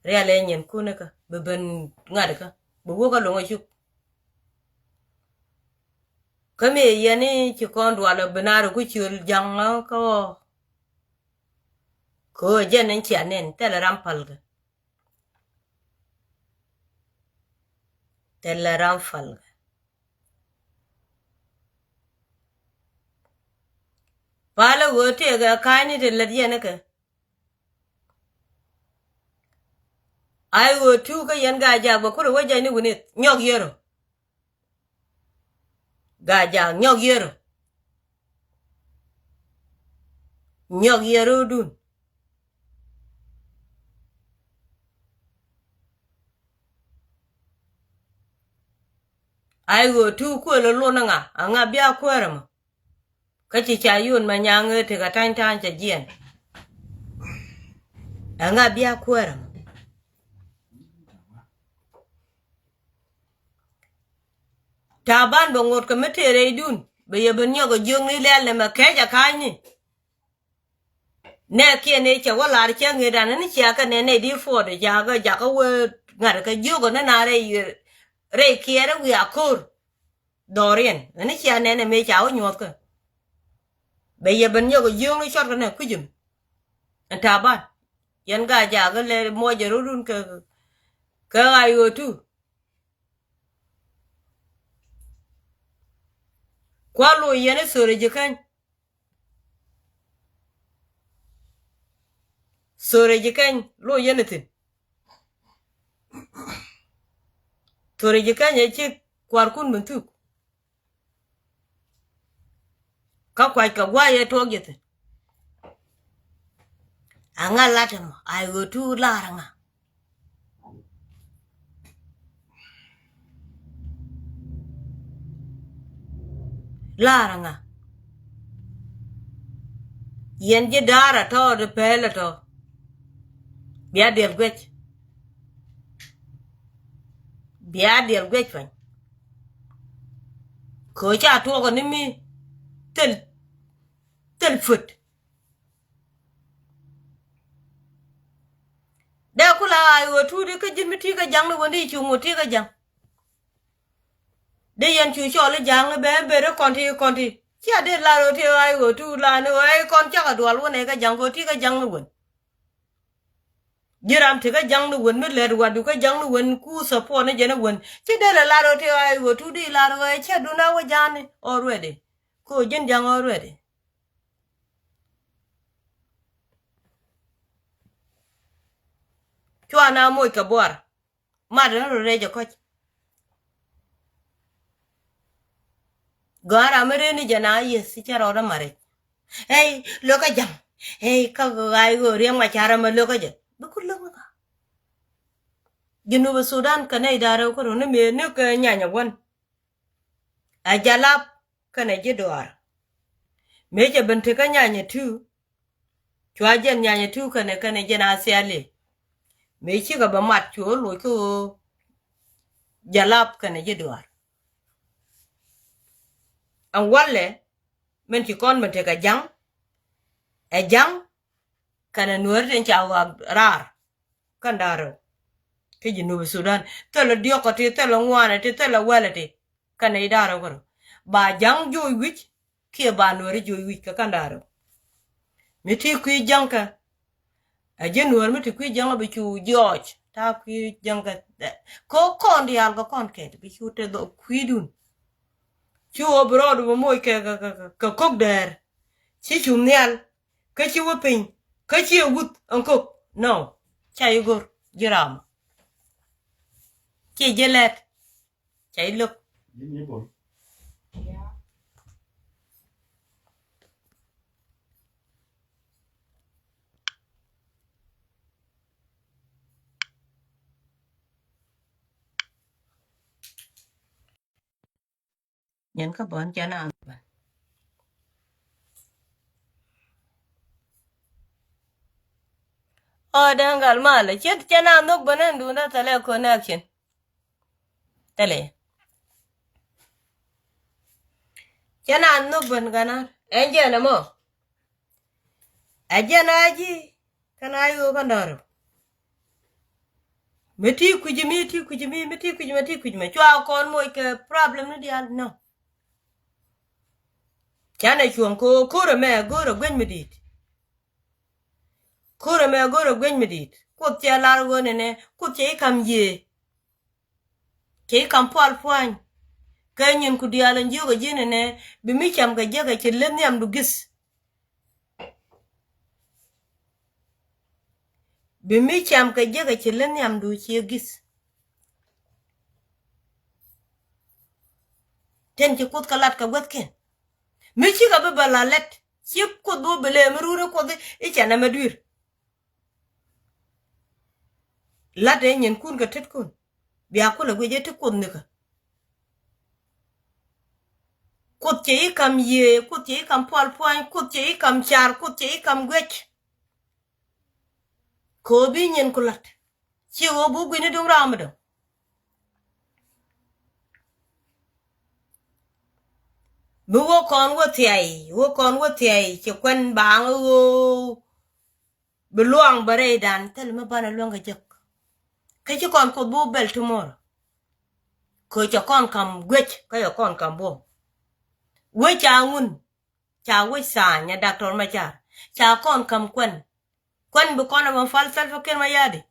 Rial ɛ nyinkun kä bi ben ŋa̱t kä bi wä kä lo̱ŋ a cuk. Kä mi yɛn i̱ ci kɔn dual ɛ bi naar ku ciöl ja̱ŋ kä ɣɔɔ. Kɛ ɣöö jɛn in cia nɛn thilɛ ram pal kɛ. Thilɛ ram pal kɛ. Palä ɣöö tëëkɛ ka̱a̱cni ti lät yɛn kɛ. Ay ɣöö tuuk kä yɛn Gaa-jaak bɛ kurɛ wä jɛcni wi̱nith nyɔk yɛrɔ. Gaa-jaak nyɔk yɛrɔ. Nyɔk yɛrɔ dun. Ay ɣöö tuuk kuël ɛ lun ɛ ŋa, ɛ ŋa bia kuäärä mɔ. Kä ci ca yun mɛ nyaŋ ëë tekɛ ta̱ny ta̱ny cɛ jiɛn. Ɛŋa bia kuäärä mɔ. Ta̱a̱ ban bɛ ŋot kɛ mi tëë rɛydun bɛ yɛ ben nyɔk ɛ jiökni lɛl ni mɛ kɛc ɛ ka̱a̱cni. Nɛ kiɛn ëë cɛ wä lar cɛ ŋet an ni cia kɛ nɛn nɛy di puɔt ɛ jakä jakä wee ŋa̱t kɛ jiök ɛ ni na rɛy rɛy kiɛɛr ɛ wiaa ko̱r. Dhɔriɛn ɣän i̱ cia nɛn ɛ mëë ca wä nyuɔ̱thkä. Bɛ yɛ ben nyɔk ɛ jiökni cɔt kɛ nɛ kui̱cäm. Ɛn Taban yɛn Gaa-jaak kä lɛ muɔcɛ rot run kɛ kɛ ɣa̱c ɣöö tu. Kua̱r loc yɛn i̱ thöri ji̱ käny. Thöri ji̱ käny loc yɛn i̱ thi̱n. Thöri ji̱ käny ɛ ci kua̱rkun min thuk. Kä kua̱c kɛ gua̱a̱c ɛ tuɔɔk jɛ thi̱n. Aŋa lat ɛmɔ ay ɣöö tuut la̱r aŋa. La̱r aŋa. Yɛn ji̱ da̱a̱r a tɔ̱ di pɛɛl a tɔ̱. Bia diɛl guec. Bia diɛl guec pany. Kɛ ɣöö ca tuɔɔk ni mi thil thil puet. Dee ku la ay ɣöö tuut ikä ji̱n mi ti̱i̱ kä ja̱ŋ ni wen di cu ŋot ti̱i̱ kä ja̱ŋ. Dee yɛn cu cɔl i̱ ja̱ŋ i̱ ben ben i̱ kɔn ti kɔn ti cia dee la ɣöö ti ay ɣöö tuut la ni ɣöö i̱ kɔn cakɛ dual wen ikä ja̱ŋ kɛ ɣöö ti̱i̱ kä ja̱ŋ ni wen. Ji̱ ram ti kä ja̱ŋ ni wen mi lɛt wadu kä ja̱ŋ ni wen ku support ni jɛn i̱ wen ci dee la la ɣöö ti ay ɣöö tuut di la ɣöö i̱ cɛ dun a wä ja̱a̱ni already. Kɛ ɣöö ji̱n ja̱ŋ already. Cua na moc kɛ buar. Mat ni rɔ rɛc ɛ kɔc. Gɔaa ram mi reni jɛ na yieth ci cɛ rɔɔdä mat rɛc. Ey lokä ja̱ŋ. Ey, kä ɣa̱c ɣöö Riɛk Macar ɛmɛ lo̱kä jɛ. Bi ku lo̱kä kä Junub Sudan kɛ nɛy da̱ŋ rɛw kärɔ̱ ni mëë ni kɛ nyanya wän. Ɛ Jalap kɛnɛ ji̱ Duaar. Mëë cɛ ben tekä nyanya tu. Cua jɛn nyanya tu kɛnɛ, kɛnɛ jɛn a thiali. Mëë cikɛ bɛ mat cu loc kä ɣöö Jalap kɛnɛ ji̱ Duaar. Ɛn walɛ min ci kɔn ben tekɛ Ja̱ŋ. Ɛ Ja̱ŋ kɛnɛ Nuäär tin ca ɣɔak raar. Kɛn da̱ŋ rɛw. Kä Junub Sudan. Thilɛ diɔ̱kɔ ti, thilɛ ŋuanɛ ti, thilɛ wälɛ ti. Kɛnɛ i̱ da̱ŋ rɛw kärɔ̱. Ba Ja̱ŋ joc wi̱c, kiɛ ba Nuäri joc wi̱c kɛ kɛn da̱ŋ rɛw. Mi ti kui̱ Ja̱ŋ kɛ. Ɛ ji̱ Nuäär mi ti kui̱ Ja̱ŋ bi cu jɔɔc. Ta̱a̱ kui̱ Ja̱ŋ kɛ. Kɛ kɔn diaal kɛ kɔn kɛt bi cu te dhɔ kui̱dun. Cu ɣöö bi rɔɔdu bi moc kɛ, kɛ, kɛ, kɛ, kɛ ko̱k dɛɛr. Ci cum nhial. Kä ci wä piny. Kä ci ɛ wuth ɛn kok. No. Ca i̱ go̱r ji̱ ram. Ci ji̱ lɛt. Ca i̱ lo̱k. Nyin kä bä cɛ na nhök bä. Ɔ, dee gal malɛ, cɛ, cɛ na nhök bä ni dundä thilɛ connection. Thilɛ. Cɛ na nhök bä ni gana. Ɛn jɛn ɛmɔ. Ɛ jɛn a ji̱ kɛn a yo̱o̱ kɛn dɔ̱rä. Mi ti kui̱c mi, ti kui̱c mi, mi ti kui̱c mi, ti kui̱c mi. Cua kɔn moc kɛ problem ni diaal, no. Canɛ cuɔ̱ŋ kɛ ɣöö ko̱r ɛmɛ go̱o̱rɛ gueny mi di̱i̱t. Ko̱r ɛmɛ go̱o̱rɛ gueny mi di̱i̱t. Kuoth cɛ lar ɣöö nɛnɛ, Kuoth cɛ i̱ ka̱m yiëë. Cɛ i̱ ka̱m pual pua̱ny. Kɛ nyinku diaal in jiök ɛ ji̱n ɛnɛ, bi mi cam kɛ jek ɛ ci leth nhiamdu gi̱th. Bi mi cam kɛ jek ɛ ci leth nhiamdu ciɛ gi̱th. Tin ci Kuoth kɛ lat kɛ guäthkiɛn. Mi cikɛ bi bɛ la lɛt, ci Kuoth bi wä bi lɛ mi run i̱ Kuoth i̱ cɛ nɛmɛ dui̱r. Lat ɛ nyinkun kɛ tetkun. Bia kulɛ guic ɛ ti Kuoth nikä. Kuoth cɛ i̱ ka̱m yiëë, Kuoth cɛ i̱ ka̱m pual pua̱ny, Kuoth cɛ i̱ ka̱m car, Kuoth cɛ i̱ ka̱m guic. Kɛ ɣöö bi nyin ku la̱t. Ci ɣöö bi wä gui̱ni duŋ ram mi dɔ̱ŋ. Mi wä kɔn wä thiay, wä kɔn wä thiay, ci kuɛn baaŋ ɣöö bi luaŋ bä rɛydan, thil mi banɛ luäŋ kɛ jek. Kä ci kɔn Kuoth bi wä bɛl ti muɔr. Kɛ cɛ kɔn ka̱m guic, kä cɛ kɔn ka̱m buɔ̱m. Wec ca ŋun, ca wec tha̱a̱ny ɛ Doctor Macar. Ca kɔn ka̱m kuɛn. Kuɛn bi kɔn ɛ mɔ pal Salva Kiir Mayardit.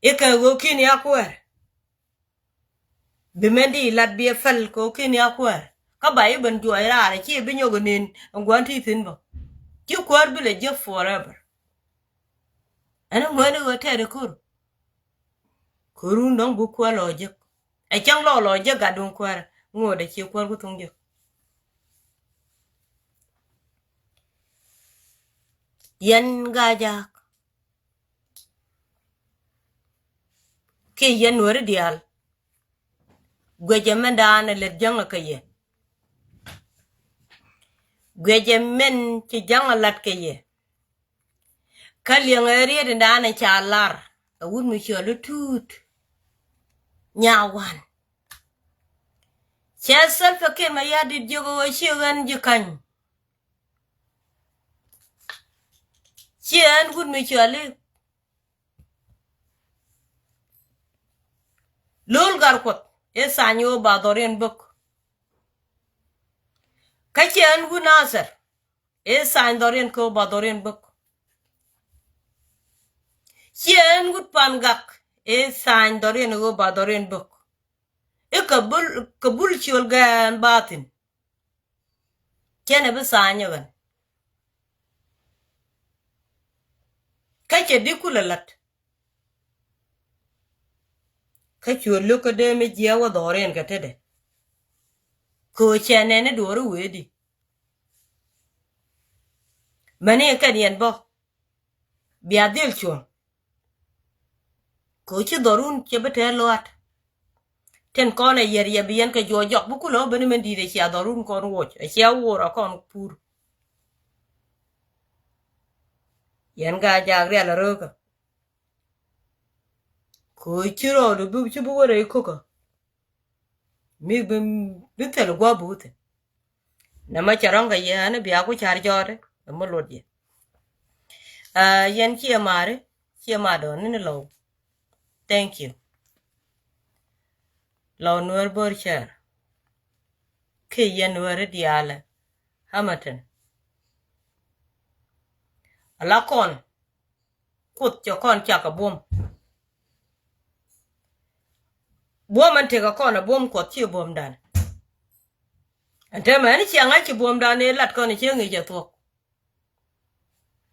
Ikɛ ɣöö ki̱n ya kuäär. Bi mɛn di lat bi ɛ pal kɛ ɣöö ki̱n ya kuäär. Kä ba i̱ ben juɔc raar ɛ ci bi nyɔk ɛ nin ɛn gua̱n ti thi̱n bä. Ci kuäär bi lɛ jiäk forever. Ɛn ɛ ŋuɛni ɣöö tɛɛt ɛ ko̱r. Ko̱run dɔ̱ŋ bi kuäär lɔ jek. Ɛ cäŋ lɔ lɔ jek gat duŋ kuäär. Ŋuɔ̱t ɛ ci kuäär ku thuŋ jek. Yɛn Gaajaak. Kiɛ yɛn Nuääri diaal. Guiɛcɛ mɛn daanɛ lät jäŋä kɛ yɛ. Guiɛcɛ mɛn ci jäŋä la̱t kɛ yɛ. Kä liɛŋɛ riet in daanɛ ca lar ɛ wut mi cɔl i̱ Tuut Nyawan. Cɛ Salva Kiir Mayardit jiök ɣöö ci ɣän ji̱ ka̱ny. Ci ɛn wut mi cɔl i̱ Lul Gatkuoth ëë thany ɣöö ba dhɔriɛn bök. Kä ci ɛn wut Nathɛr ëë thany dhɔriɛn kɛ ɣöö ba dhɔriɛn bök. Ci ɛn wut Pan Gak ëë thany dhɔriɛn ɣöö ba dhɔriɛn bök. I̱ kɛ bul, kɛ bul ciöl gɛɛn ba thi̱n. Cɛn ɛ bi thany ɛ ɣän. Kä cɛ di kulɛ la̱t. Kä cuɛ lo̱k kä dee mi jiɛɛk wä dhɔriɛn kɛ tetdɛ. Kɛ ɣöö cɛ nɛn i̱ duɔ̱ɔ̱ri wee di. Mɛni kɛn yɛn bä bia dhil cuɔ̱ŋ. Kɛ ɣöö ci dhɔrun cɛ bi tɛɛ lua̱a̱t. Tin kɔn ɛ yɛr yɛ bi yɛn kɛ juɔc jɔk bi kulɛ wä beni mɛn di̱i̱t ɛ cia dhɔrun kɔn wuɔc ɛ cia wuɔr ɛ kɔn pur. Yɛn gaa jaak rial ɛ röökä. Kɛ ɣöö ci rɔɔdu bi ci bi wä rɛy ko̱kä. Mi bi bi thil gua̱a̱p bi wä thi̱n. Nɛmɛ cɛ rɔ̱ŋ kɛ yɛ ɛn bia ku ca̱r jɔɔt ɛ mi luɔt yɛ. Aa, yɛn ciɛ ma̱a̱ri ciɛ ma̱a̱ dɔɔn ni ni Lɔw. Thank you. Lɔw Nuɛr Bor Cɛɛr. Kiɛ yɛn Nuɛri diaalɛ. Hamilton. Ala kɔn. Kuoth cɛ kɔn cak ɛ buɔ̱m. Buɔ̱m ɛn tekɛ kɔn ɛ buɔ̱m Kuɔth ci buɔ̱mdan. Ɛn tɛmɛ ɛn ciɛ ŋa̱c ci buɔ̱mdan ëë lat kɔn ɛ ciɛ ŋi̱i̱c ɛ thuɔ̱k.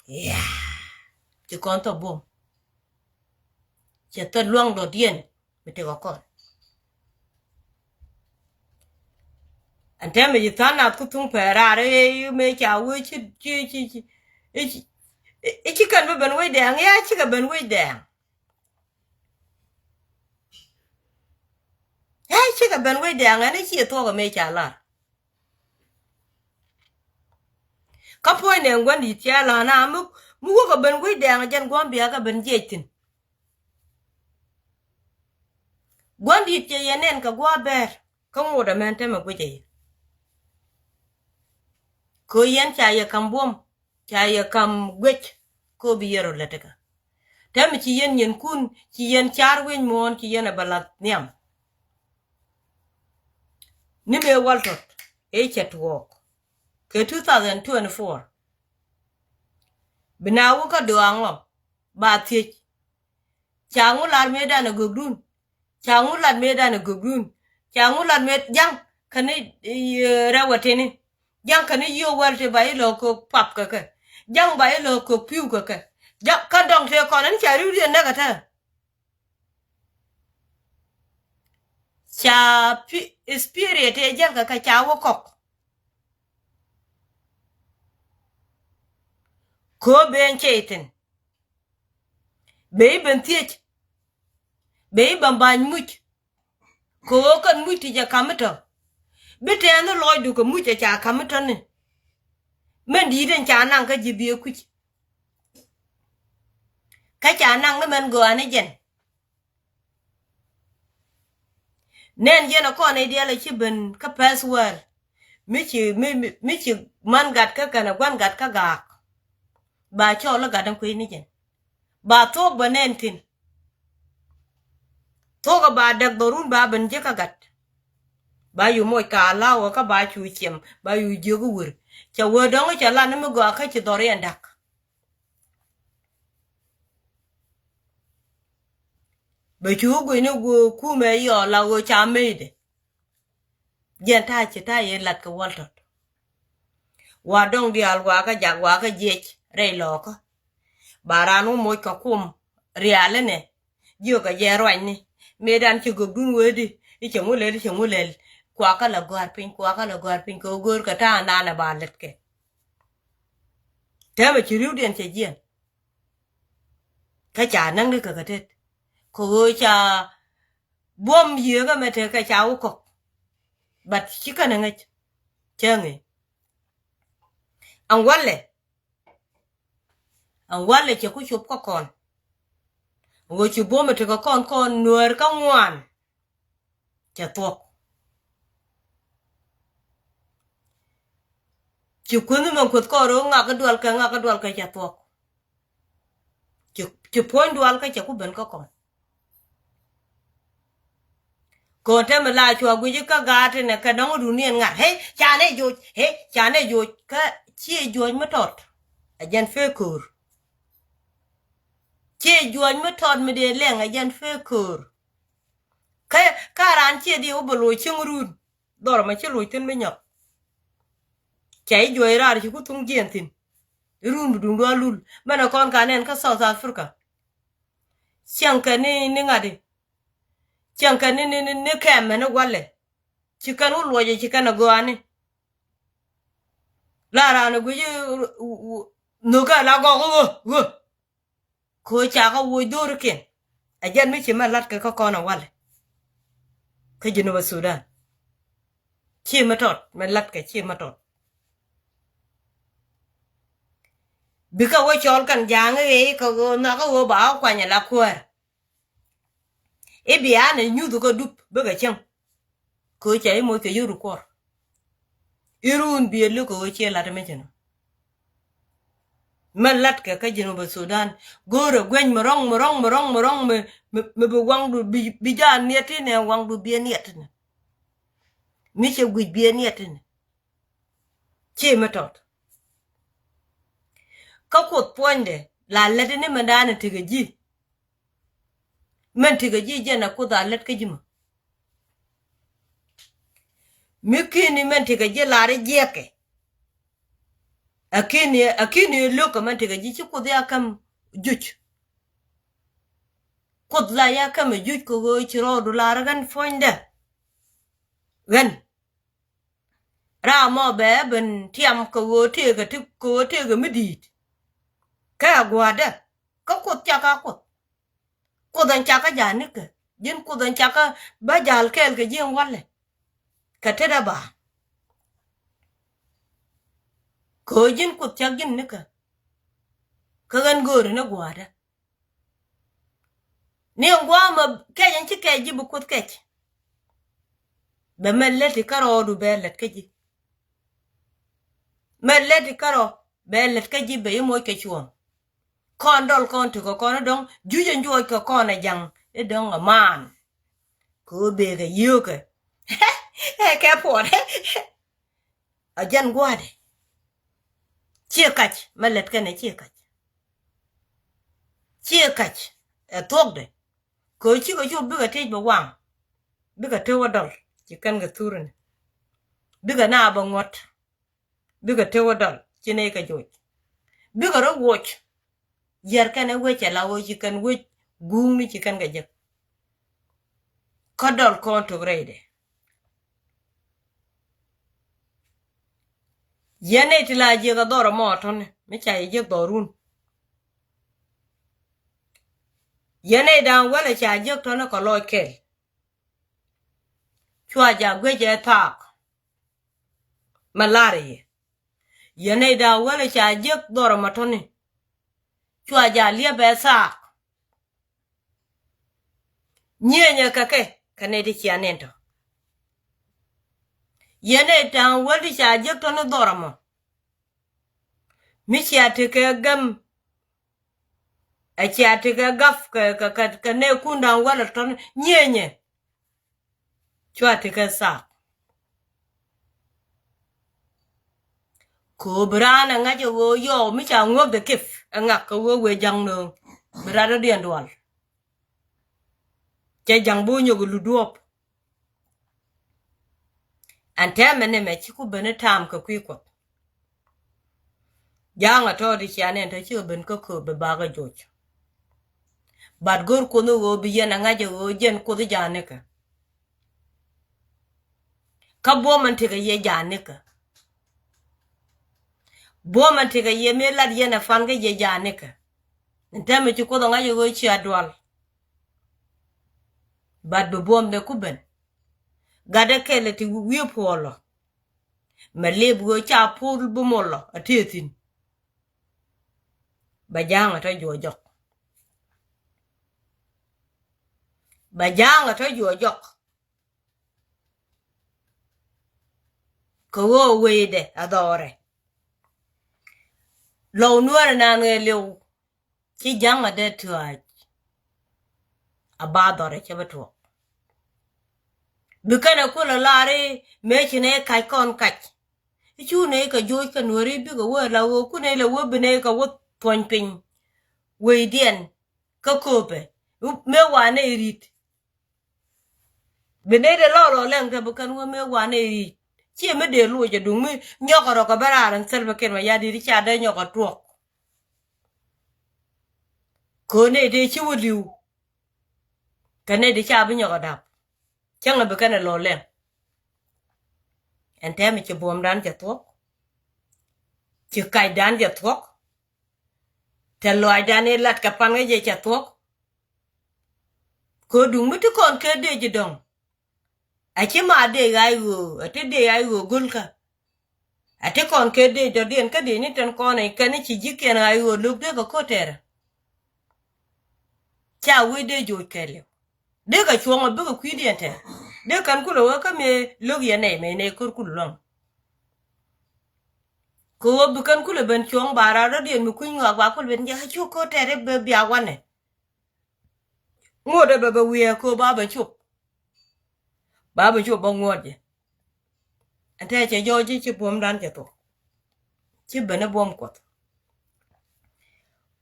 Yaa. Ci kɔn thɔ buɔ̱m. Cɛ thɔ luaŋ dɔ̱diɛn mi tekɛ kɔn. Ɛn tɛmɛ ci tha̱a̱ŋ nath ku thuŋ pɛɛ raar ëë mëë ca wee ci ci ci ci i̱ ci i̱ ci kɛn bi ben wec dɛɛŋ i̱ a cikɛ ben wec dɛɛŋ. Ɛ cikɛ ben wec dɛɛŋ ɛn i̱ ci thuɔ̱k ɛ mëë ca lar. Kä puɔ̱ny nɛ gua̱n di̱t cɛ la na mi mi wäkɛ ben wec dɛɛŋ jɛn gua̱n bia kɛ ben jiɛc thi̱n. Gua̱n di̱t cɛ yɛ nɛn kɛ gua̱ bɛɛr kä ŋot ɛmɛn tɛmɛ guic ɛ yɛ. Kɛ yɛn ca yɛ ka̱m buɔ̱m ca yɛ ka̱m guic. Kɛ bi yɛ rɔ lät kä tɛmɛ ci yɛn nyinkun ci yɛn car wec muɔ̱ɔ̱n ci yɛn ɛ bɛ lath nhiam. Ni mëë wäl tɔt ëë cɛ tuɔɔk kɛ two thousand twenty-four. Bi na wä kä dɔaŋɔ ba thiec. Ca ŋu lar mëëdan ɛ gökdun. Ca ŋu lat mëëdan ɛ gökdun. Ca ŋu lat mëë ja̱ŋ käni rɛw ɛ tini. Ja̱ŋ käni yiëë wäl ti ba ilɔ kök pap kɛ kɛ. Ja̱ŋ ba ilɔ kök pi̱w kɛ kɛ. Ja̱ŋ kä dɔŋ tëë kɔn ɛn ca ri̱w riɛn näk ɛ tɛr. Ca spirit ëë jäl kɛ kɛ ca wä kɔk. Köö ben cɛ ithin. Bɛ i̱ ben thiec. Bɛ i̱ ben ba̱ny muc. Kɛ ɣöö kɛn muc ti jɛ ka̱m itɔ. Bi tɛɛn ni lɔcdu kɛ muc ɛ ca ka̱m itɔ ni. Mɛn di̱i̱t ɛn ca naŋ kä ji̱ biɛ kui̱c. Kä ca naŋ ni mɛn gɔaa ni jɛn. Nɛn jɛn ɛ kɔn i̱ diɛl ɛ ci ben kä pɛth wäär. Mi ci mi mi ci man gat kä kɛn ɛ gua̱n gat kä gaak. Ba cɔɔl i̱ gat in kui̱ ni jɛn. Ba thuɔ̱k bä nɛn thi̱n. Thuɔ̱k ɛ ba däk dhɔrun ba ben ji̱ kä gat. Ba yu moc ka la̱wä kä ba cu ciɛm ba yu jiök i̱ wër. Cɛ wee dɔ̱ŋ i̱ cɛ lan i̱ mi gɔaa kä ci dhɔr yɛn da̱k. Bɛ cu guic ni guɔ kumɛ yɔɔl la ɣöö ca mɛydɛ. Jiɛn ta̱a̱ ci ta̱a̱ yɛ lat kɛ wäl tɔt. Wa dɔ̱ŋ diaal wa kä jak wa kä jiɛc rɛy lɔɔkä. Ba raan wä moc kɛ kum rialinɛ. Jiökɛ jɛ ruacni mëëdan ci gökdun wee di i̱ cɛ ŋu lɛl i̱ cɛ ŋu lɛl. Kuakä la gɔ̱a̱r piny kuakä la gɔ̱a̱r piny kɛ ɣöö göörkɛ ta̱a̱ nanɛ ba lɛtkɛ. Täämɛ ci ri̱wdiɛn cɛ jiɛn. Kä ca näŋ ni kɛ kɛ tet kɛ ɣöö ca buɔ̱m yieekä mɛ tekɛ ca wä kɔk. But ci kɛn ɛ ŋäc cä ŋee. Ɛn walɛ ɛn walɛ cɛ ku cop kä kɔn. Ɣöö ci buɔ̱m ɛ tekɛ kɔn kɔn nuäär kä ŋuan. Cɛ thuɔ̱k. Ci kuänh mɛ kuäth kɔɔr ɣöö ŋak kä dual kɛ ŋak kä dual kɛ cɛ thuɔ̱k. Ci ci puɔ̱ny dual kä cɛ ku ben kä kɔn. Kɔn tɛmɛ la cua guic kä gaat inɛ kɛ dɔ̱ŋ duniɛn ŋa̱r hee ca nɛ joc hee ca nɛ joc kä ciɛ juɔ̱c mi tɔt. Ɛ jɛn fee köör. Ciɛ juɔ̱c mi tɔt mi dee lɛŋ ɛ jɛn fee köör. Kä kä raan ciɛ diɛ wä bɛ loc cieŋ run. Dhɔr ma ci loc thin mi nyɔk. Ca i̱ juɔc raar ci ku thuŋ jiɛn thin. I̱ run bi duŋdu alul mɛnɛ kɔn ka nɛn kä South Africa. Cieŋ kɛ ni ni ŋa̱t i̱ cieŋ kɛ ni ni ni kɛm mɛn i̱ walɛ. Ci kɛn wä luɔcɛ ci kɛn agɔaani. La raan i̱ guic i̱ Nhökä la gɔk ɣöö ɣöö kɛ ɣöö ca kɛ woc dho̱rikiɛn. Ɛ jɛn mi ci mɛ la̱tkɛ kä kɔn ɛ walɛ kä Jinubä Sudan. Ci mɛ tɔt mɛ la̱tkɛ ci mɛ tɔt. Bikɛ wä cɔl kɛn ja̱a̱ŋ i̱ ɣɛɛ kɛ ɣöö nhɔakä ɣöö ba wä kuany ala kuäär. I̱ bia nɛ nyuth kä dup bikɛ cäŋ. Kɛ ɣöö ca i̱ moc kɛ yio̱w kuɔr. I̱ run biɛ luk kɛ ɣöö ciɛ lat mi ci nɔ. Mɛ la̱tkɛ kä Jinubä Sudan go̱o̱rɛ gueny mi rɔ̱ŋ mi rɔ̱ŋ mi rɔ̱ŋ mi rɔ̱ŋ mi, mi, mi bi waŋdu bi, bi ja̱a̱n niɛt inɛ waŋdu biɛ niɛt inɛ. Mi cɛ guic biɛ niɛt inɛ. Ci mi tɔt. Kä Kuoth puɔ̱nydɛ la lät ini mɛn da̱a̱n in tekɛ ji̱. Mɛn tekɛ ji̱ jɛn a Kuoth a lät kä ji̱ mɔ. Mi ki̱ni mɛn tekɛ ji̱ lar i̱ jiɛkɛ. Akini, akini lo̱k kɛ mɛn tekɛ ji̱ ci Kuoth ya käm juc. Kuoth la ya käm ɛ juc kɛ ɣöö ci rɔɔdu lar ɣän puɔ̱nydɛ. Ɣän. Ram mɔ bɛ ben tiam kɛ ɣöö tëëkɛ ti kɛ ɣöö tëëkɛ mi di̱i̱t. Kɛ a gua̱a̱dɛ kä Kuoth cak a Kuoth. Kuoth ɛn cak kä ja̱a̱n nikä ji̱n Kuoth ɛn cak kä bä ja̱a̱l kɛɛl kɛ ji̱ ɛn walɛ. Kɛ tetdä ba kɛ ɣöö ji̱n Kuoth cak ji̱n nikä. Kä ɣän gööri ni gua̱a̱dä. Ni ɛn gua̱a̱mä kɛc ɛn ci kɛc ji̱ bi Kuoth kɛc. Bɛ mɛ lät ti kärɔɔdu bɛ lät kä ji̱. Mɛ lät ti kärɔɔ bɛ lät kä ji̱ bɛ i̱ moc kɛ cuɔ̱ɔ̱ŋ. Kɔn dɔl kɔn ti kɛ kɔn i̱ dɔ̱ŋ juc ɛn juɔc kɛ kɔn ɛ ja̱ŋ i̱ dɔ̱ŋ ɛ maan. Kɛ ɣöö bëë kɛ yio̱o̱kɛ. Ɛ kɛ puɔt. A jɛn gua̱a̱dɛ. Ciɛ kac mɛ lät kɛnɛ ciɛ kac. Ciɛ kac ɛ thuɔ̱kdɛ. Kɛ ɣöö cikɛ cop bikɛ tiec bɛ waŋ. Bikɛ tëwä dɔl ci kɛn kɛ thurini. Bikɛ na bɛ ŋuɔ̱t. Bikɛ tëwä dɔl ci nɛy kɛ joc. Bikɛ rɔ woc. Yɛr kɛn ɛ wec ɛ la ɣöö ci kɛn wec guŋni ci kɛn kɛ jek. Kä dɔl kɔn tok rɛydɛ. Yɛn nɛy ti la jiäk ɛ dhɔr ɛmɔ tɔ̱ni mi ca yɛ jiäk dhɔrun. Yɛn nɛy da̱a̱ŋ wälɛ ca jiäk tɔ̱ni kɛ lɔc kɛl. Cua ja guic ɛ thaak. Mɛ lar i̱ yɛ nɛy da̱a̱ŋ wälɛ ca jiäk dhɔr ɛmɔ tɔ̱ni. Cua ja liɛp ɛ thaak. Nyieenyɛ kɛ kɛ kɛ nɛy ti cia nɛn tɔ. Yɛn nɛy da̱a̱ŋ wälɛ ca jiäk tɔ̱ni dhɔr ɛmɔ. Mi cia tekɛ gäm. Ɛ cia tekɛ gaf kɛ, kɛ, kɛ, kɛ nɛɛkun da̱a̱ŋ wälɛ tɔ̱ni nyieenyɛ. Cua tekɛ thaak. Kɛ ɣöö bi raan ɛ ŋa̱c ɛ ɣöö yɔw mi ca ŋuäkdɛ kip ɛ ŋak kɛ ɣöö wëë ja̱ŋ nööŋ. Bi rat rɔ̱diɛn dual. Cɛ ja̱ŋ bi wä nyɔk ɛ lut duɔ̱ɔ̱p. Ɛn tɛmɛ ni mɛ ci ku ben i̱ ta̱a̱m kɛ kui̱ Kuɔth. Ja̱a̱ŋ ɛ tɔ̱ ti cia nɛn tɔ̱ cikɛ ben kä kööp bɛ bakä joc. Bat go̱r Kuoth ni ɣöö bi yɛn ɛ ŋa̱c ɛ ɣöö jɛn Kuoth i̱ ja̱a̱n nikɛ. Kä buɔ̱m ɛn tekɛ yɛ ja̱a̱n nikɛ. Buɔ̱m ɛn tekɛ yɛ mëë lat yɛn ɛ pan kä yɛ ja̱a̱n nikɛ. Ɛn tɛmɛ ci Kuoth ɛ ŋa̱c ɛ ɣöö cia dual. Bat bi buɔ̱mdɛ ku ben. Gatdɛ kɛl ɛ ti wi̱i̱ puɔlɔ. Mɛ lip ɣöö ca pul bi mɔlɔ a tëë thi̱n. Bɛ ja̱a̱ŋ ɛ tɔ juɔc jɔk. Bɛ ja̱a̱ŋ ɛ tɔ juɔc jɔk. Kɛ ɣöö wecdɛ a dhɔrɛ. Lɔw nuäärɛ naan ɣɛɛ liw. Ci ja̱ŋ a dee tua̱a̱c. A ba dhɔrɛ cɛ bä tuɔɔk. Bi kɛnɛ kulɛ lar i̱ mëë ci nɛ kac kɔn kac. I̱ cu nɛ kɛ joc kɛ nuääri bikɛ wä la ɣöö ku nɛ lɛ wä bi nɛ kɛ wä thuɔ̱ny piny. Wecdiɛn kä kööpɛ mëë wa nɛ i̱ ri̱t. Bi nɛy dee lɔɔl ɔ lɛŋ te bi kɛn wä mëë wanɛ i̱ ciɛ mi dee loc ɛ duŋ mi nyɔkɛ rɔ kɛ bä raar ɛn thil bi kɛn mɛ ya di̱t i̱ ca dee nyɔkɛ tuɔk. Köö nɛy dee ci wä li̱w. Kɛ nɛy dee ca bi nyɔkɛ dap. Cäŋɛ bi kɛn ɛ lɔɔl lɛŋ. Ɛn tɛmɛ ci buɔ̱mdan cɛ thuɔ̱k. Ci kacdan cɛ thuɔ̱k. Te lɔaacdan ëë lat kɛ pan kä jɛ cɛ thuɔ̱k. Kɛ duŋ mi ti kɔn kɛ dee ji̱ dɔ̱ŋ. A ci ma dee ɣa̱c ɣöö a ti dee ɣa̱c ɣöö go̱lkä. A ti kɔn kɛ dee dɔ̱diɛn kä dee ni tɛn kɔn ɛ kɛn ci ji̱kiɛn ɣa̱c ɣöö lo̱k dee kɛ ko̱tɛɛrä. Ca wee dee joc kɛɛliw. Dee kɛ cuɔ̱ŋ a bikɛ kui̱diɛn tɛɛr. Dee kɛn kulɛ wee kä mëë lo̱k yɛ nɛy mëë nɛy kör kul luaŋ. Kɛ ɣöö bi kɛn kulɛ ben cuɔ̱ŋ ba raa dɔ̱diɛn mi kui̱ny ŋɔak ba kul ben jɛ a cu ko̱tɛɛrä bɛ bia wanɛ. Ŋuɔ̱t ɛ bɛ bɛ wiee kɛ ɣöö ba bɛ cop. Ba bɛ cop bä ŋuɔ̱t jɛ. Ɛn tɛɛ cɛ jɔɔc ji̱ ci buɔ̱mdan cɛ thuɔ̱k. Ci ben ɛ buɔ̱m Kuɔth.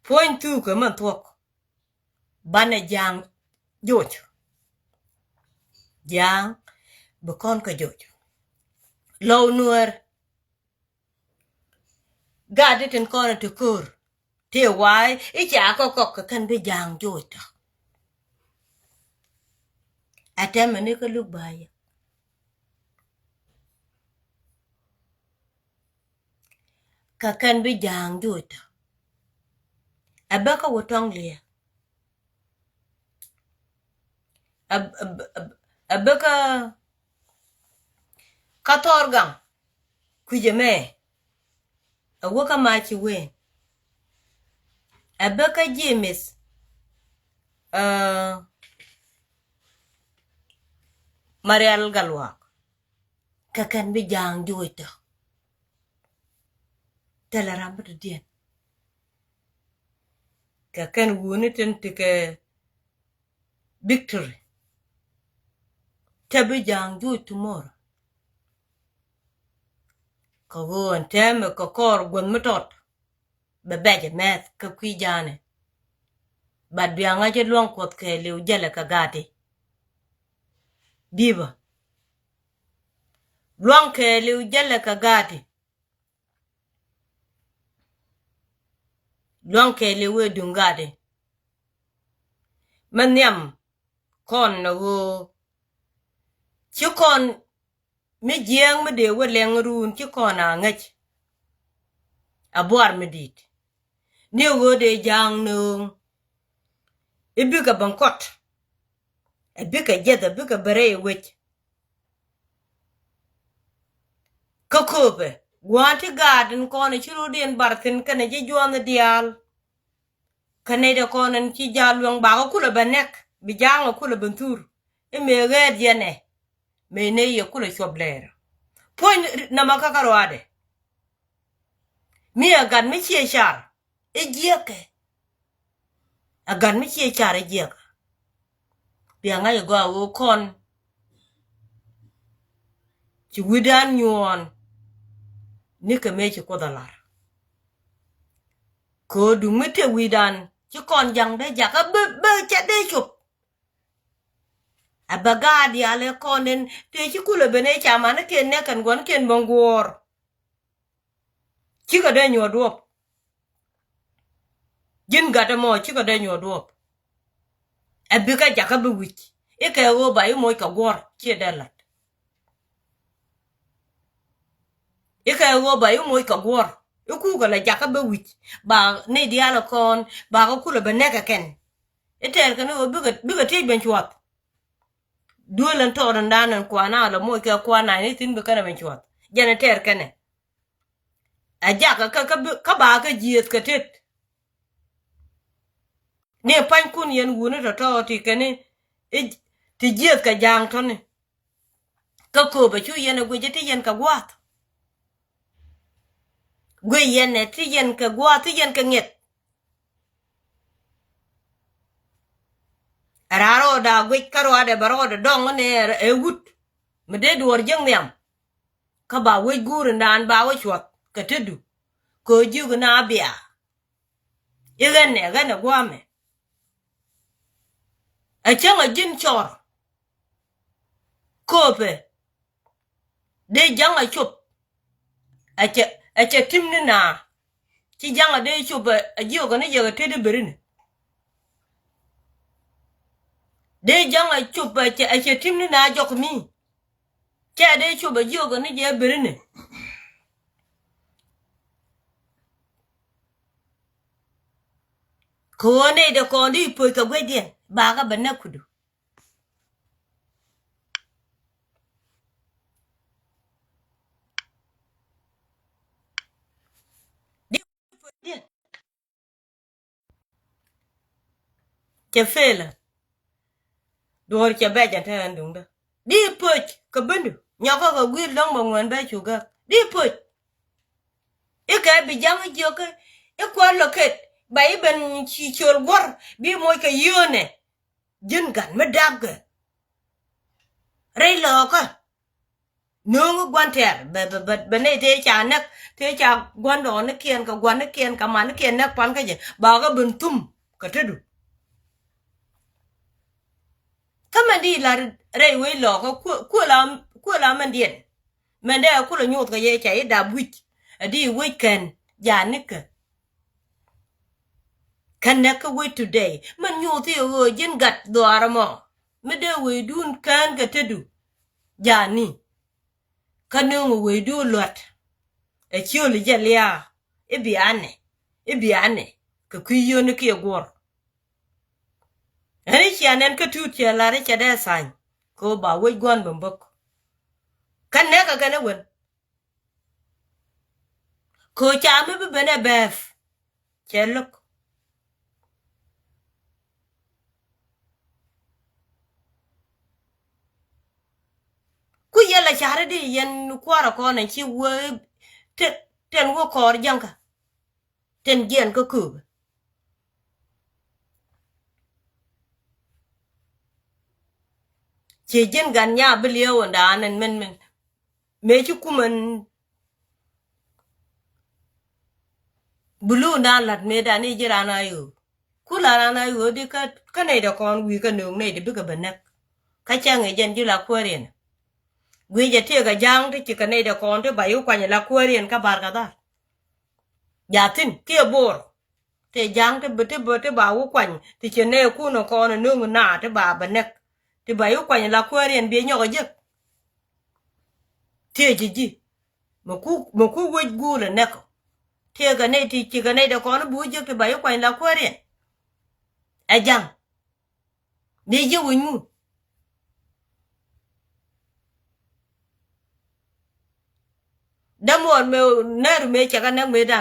Puɔ̱ny thuk kɛ mɛn thuɔ̱k. Banɛ ja̱a̱ŋ joc. Ja̱a̱ŋ bi kɔn kɛ joc. Lɔw nuäär. Gat ti tin kɔn ti ko̱r. Ti wa̱a̱ i̱ ca kɔk kɔk kɛ kɛn bi ja̱a̱ŋ joc tɔ. Ɛ tɛmɛ ni kä luk ba yɛ. Kɛ kɛn bi ja̱a̱ŋ joc tɔ. Ɛ bä kä wä tɔŋ liɛ. Ɛ, ɛ, ɛ, ɛ bä kä, kä Thɔr Gaŋ kui̱c ɛmɛ. Ɛ wä kä Maci Wen. Ɛ bä kä Jemith, ɛ, Marial Gatluak. Kɛ kɛn bi ja̱a̱ŋ joc tɔ. Thilɛ ram bi dɔ̱diɛn. Kɛ kɛn wuni tin ti kɛ Victory. Te bi ja̱a̱ŋ joc tomorrow. Kɛ ɣöö ɛn tɛmɛ kɛ kɔr guäth mi tɔt. Bɛ bɛc ɛ mɛth kä kui̱ ja̱a̱nɛ. Bat bia ŋa̱c ɛ luaŋ Kuɔth kɛɛliw jälɛ kɛ gati. Bi̱bä. Luaŋ kɛɛliw jälɛ kɛ gati. Luaŋ kɛɛliw wee duŋ gati. Mɛ nhiam kɔn ɛ ɣöö ci kɔn mi jiääk mi dee wä lɛŋ ruun ci kɔn a ŋäc. A buar mi di̱i̱t ni ɣöö dee ja̱a̱ŋ nööŋ. I̱ bikɛ ben kɔt. Ɛ bikɛ jiɛth ɛ bikɛ ben rɛy wec. Kä kööpɛ gua̱a̱n ti gaat in kɔn ɛ ci rot in bar thi̱n kɛnɛ ji̱ juɔ̱ɔ̱n diaal. Kä nɛy dee kɔn in ci ja̱a̱l luäŋ bakä kulɛ ben nɛk bi ja̱a̱ŋ ɛ kulɛ ben thur. I̱ mëë ɣɛɛt yɛn ɛ mëë nɛy yɛ kulɛ cuɔp lɛɛr. Puɔ̱ny nɔmɔ kä kä ruaadɛ. Mi ɛ gat mi ciɛ car i̱ jiɛkɛ. Ɛ gat mi ciɛ car i̱ jiɛkɛ. Bia ŋa̱c ɛ gɔaa ɣöö kɔn ci wi̱dan nyuɔ̱ɔ̱n ni kɛ mëë ci Kuoth ɛ lar. Köödu mi te wi̱dan ci kɔn ja̱ŋ dee jakä bä bä cɛ dee cop. Ɛ bɛ gaat diaal ɛ kɔn den tëë ci kulɛ ben ɛ ca manikiɛn nɛk kɛn gua̱nikiɛn ben guɔ̱ɔ̱r. Cikɛ dee nyuɔ̱th duɔ̱ɔ̱p. Ji̱n gat ɛmɔ cikɛ dee nyuɔ̱th duɔ̱ɔ̱p. Ɛ bikɛ jakä bi wi̱c i̱ kɛ ɣöö ba i̱ moc kɛ guɔ̱r ciɛ dee la̱t. I̱ kɛ ɣöö ba i̱ moc kɛ guɔ̱r i̱ kukɛ la jakä bi wi̱c ba ni diaal ɛ kɔn ba kɛ kulɛ bɛ nɛk kɛ kɛn. I̱ tɛɛr kɛn i̱ ɣöö bikɛ bikɛ tiec ben cuɔth. Duel ɛn tɔɔt ɛn dan ɛn kuan a lɔ moc kɛ kuan a ni thi̱n bi kɛnɛ ben cuɔth jɛn ɛ tɛɛr kɛnɛ. A jakä kä kä bi kä ba kä jieth kɛ tet. Ni pa̱nykun yɛn wuni tɔ̱tɔ̱ ti kɛni ti jieth kɛ ja̱a̱ŋ tɔ̱ni. Kä kööpɛ cu yɛn ɛ guic ti yɛn kɛ gua̱a̱th. Guic yɛn ɛ ti yɛn kɛ gua̱a̱th ti yɛn kɛ ŋiɛth. Ɛ raar rɔɔdɛ a guic kä rɔɔdɛ bɛ rɔɔdɛ dɔŋ ni ɛ wut mi dee duɔɔr jiäk nhiam. Kä ba wec guur in daan ba wä cuɔth kɛ tetdu kɛ ɣöö jiök in a bia. I̱ ɣän ɛ ɣän ɛ gua̱a̱mɛ. Ɛ cäŋ ɛ ji̱n cɔr. Kööpɛ dee ja̱ŋ a cop. Ɛ cɛ ɛ cɛ tim ni naa. Ci ja̱ŋ a dee cop ɛ jiök ɛ ni jɛ kɛ tet i̱ beri ni. Dee ja̱ŋ a cop ɛ cɛ ɛ cɛ tim ni naa jɔk mi. Cɛ dee cop ɛ jiök ɛ ni jɛ beri ni. Ɣöö nɛy dee kɔn di poc kɛ guecdiɛn bakä bɛ näk kudu. Di poc diɛn. Cɛ felä. Duɔ̱ɔ̱r cɛ bɛc ɛn te ɛn duŋdä. Di poc kɛ bendu nyɔkä kɛ gui̱i̱r dɔ̱ŋ bɛ ŋuɛn bɛ cu gäk. Di poc. Ikɛ bi ja̱ŋ i̱ jiök i̱ kuäär lɔ ket ba i̱ ben ci ciöl guɔ̱r bi moc kɛ yio̱o̱nɛ. Ji̱n gat mi dapkɛ rɛy lɔɔkä. Nööŋ i̱ gua̱n tɛ̈r bɛ bɛ bɛ bɛ nɛy tëë ca näk tëë ca gua̱n dɔɔnikiɛn kɛ gua̱nikiɛn kɛ manikiɛn näk pan kä jɛ ba kä ben thum kɛ tetdu. Kä mɛn di la rɛy wec lɔɔkä kuë kuë la kuë la mɛn diɛn. Mɛn dee kulɛ nyuuth kɛ yɛ ca i̱ dap wi̱c a di wec kɛn janikɛ. Kä näk kä wec today mɛn nyuuth i̱ ɣöö ji̱n gat dhuaar ɛmɔ mi dee wecdun kään kɛ tetdu. Jani kä nööŋ wecdu luät. Ɛ ciöl i̱ jɛ lia̱a̱ i̱ bianɛ i̱ bianɛ kɛ kui̱ yio̱ni kiɛ guɔ̱r. Ɛn i̱ cia nɛn kä tuut cɛ la̱r i̱ cɛ dee thany kɛ ɣöö ba wec gua̱n bä bäk. Kä nɛk kɛ kɛn i̱ wen. Kɛ ɣöö ca mi bi ben ɛ bɛɛth cɛ lo̱k. Ku yɛl a ca̱ri di yɛn kua̱r a kɔn a ci wee ten ten wee kɔɔr ja̱ŋkä. Ten jiɛn kä kööbä. Ciɛ ji̱n gat nya bi liee wä ndan ɛn mɛn mɛn mëë ci kumän. Bulu ndan la̱t mëë dan i̱ ji̱ ran a yöö ku la ran a yöö di kä kä nɛy dɛ kɔn wi̱i̱ kä nööŋ nɛy dɛ bikɛ bɛ näk. Kä cäŋ i̱ jɛn ji̱ la kuääriɛn. Gui̱cɛ tiek a ja̱a̱ŋ ti ci kɛ nɛy dɛ kɔn ti ba i̱ kuany la kuääriɛn kä bar kɛ dhar. Jathin kiɛ bo̱o̱r. Ti ja̱a̱ŋ ti bi ti bi ti ba wä kuany ti ci nɛy kun kɔn nööŋ na ti ba bɛ näk. Ti ba i̱ kuany la kuääriɛn bi nyɔk a jek. Tiee ji̱ ji̱ mɛ ku mɛ ku wec guul ɛ näk. Tiek kɛ nɛy ti ci kɛ nɛy dɛ kɔn bi wä jek ti ba i̱ kuany la kuääriɛn. Ɛ ja̱ŋ. Bi ji̱ wi̱ny ŋu. Däm ɣɔn mëë nɛr mëë cɛ kɛ näk mëë dan.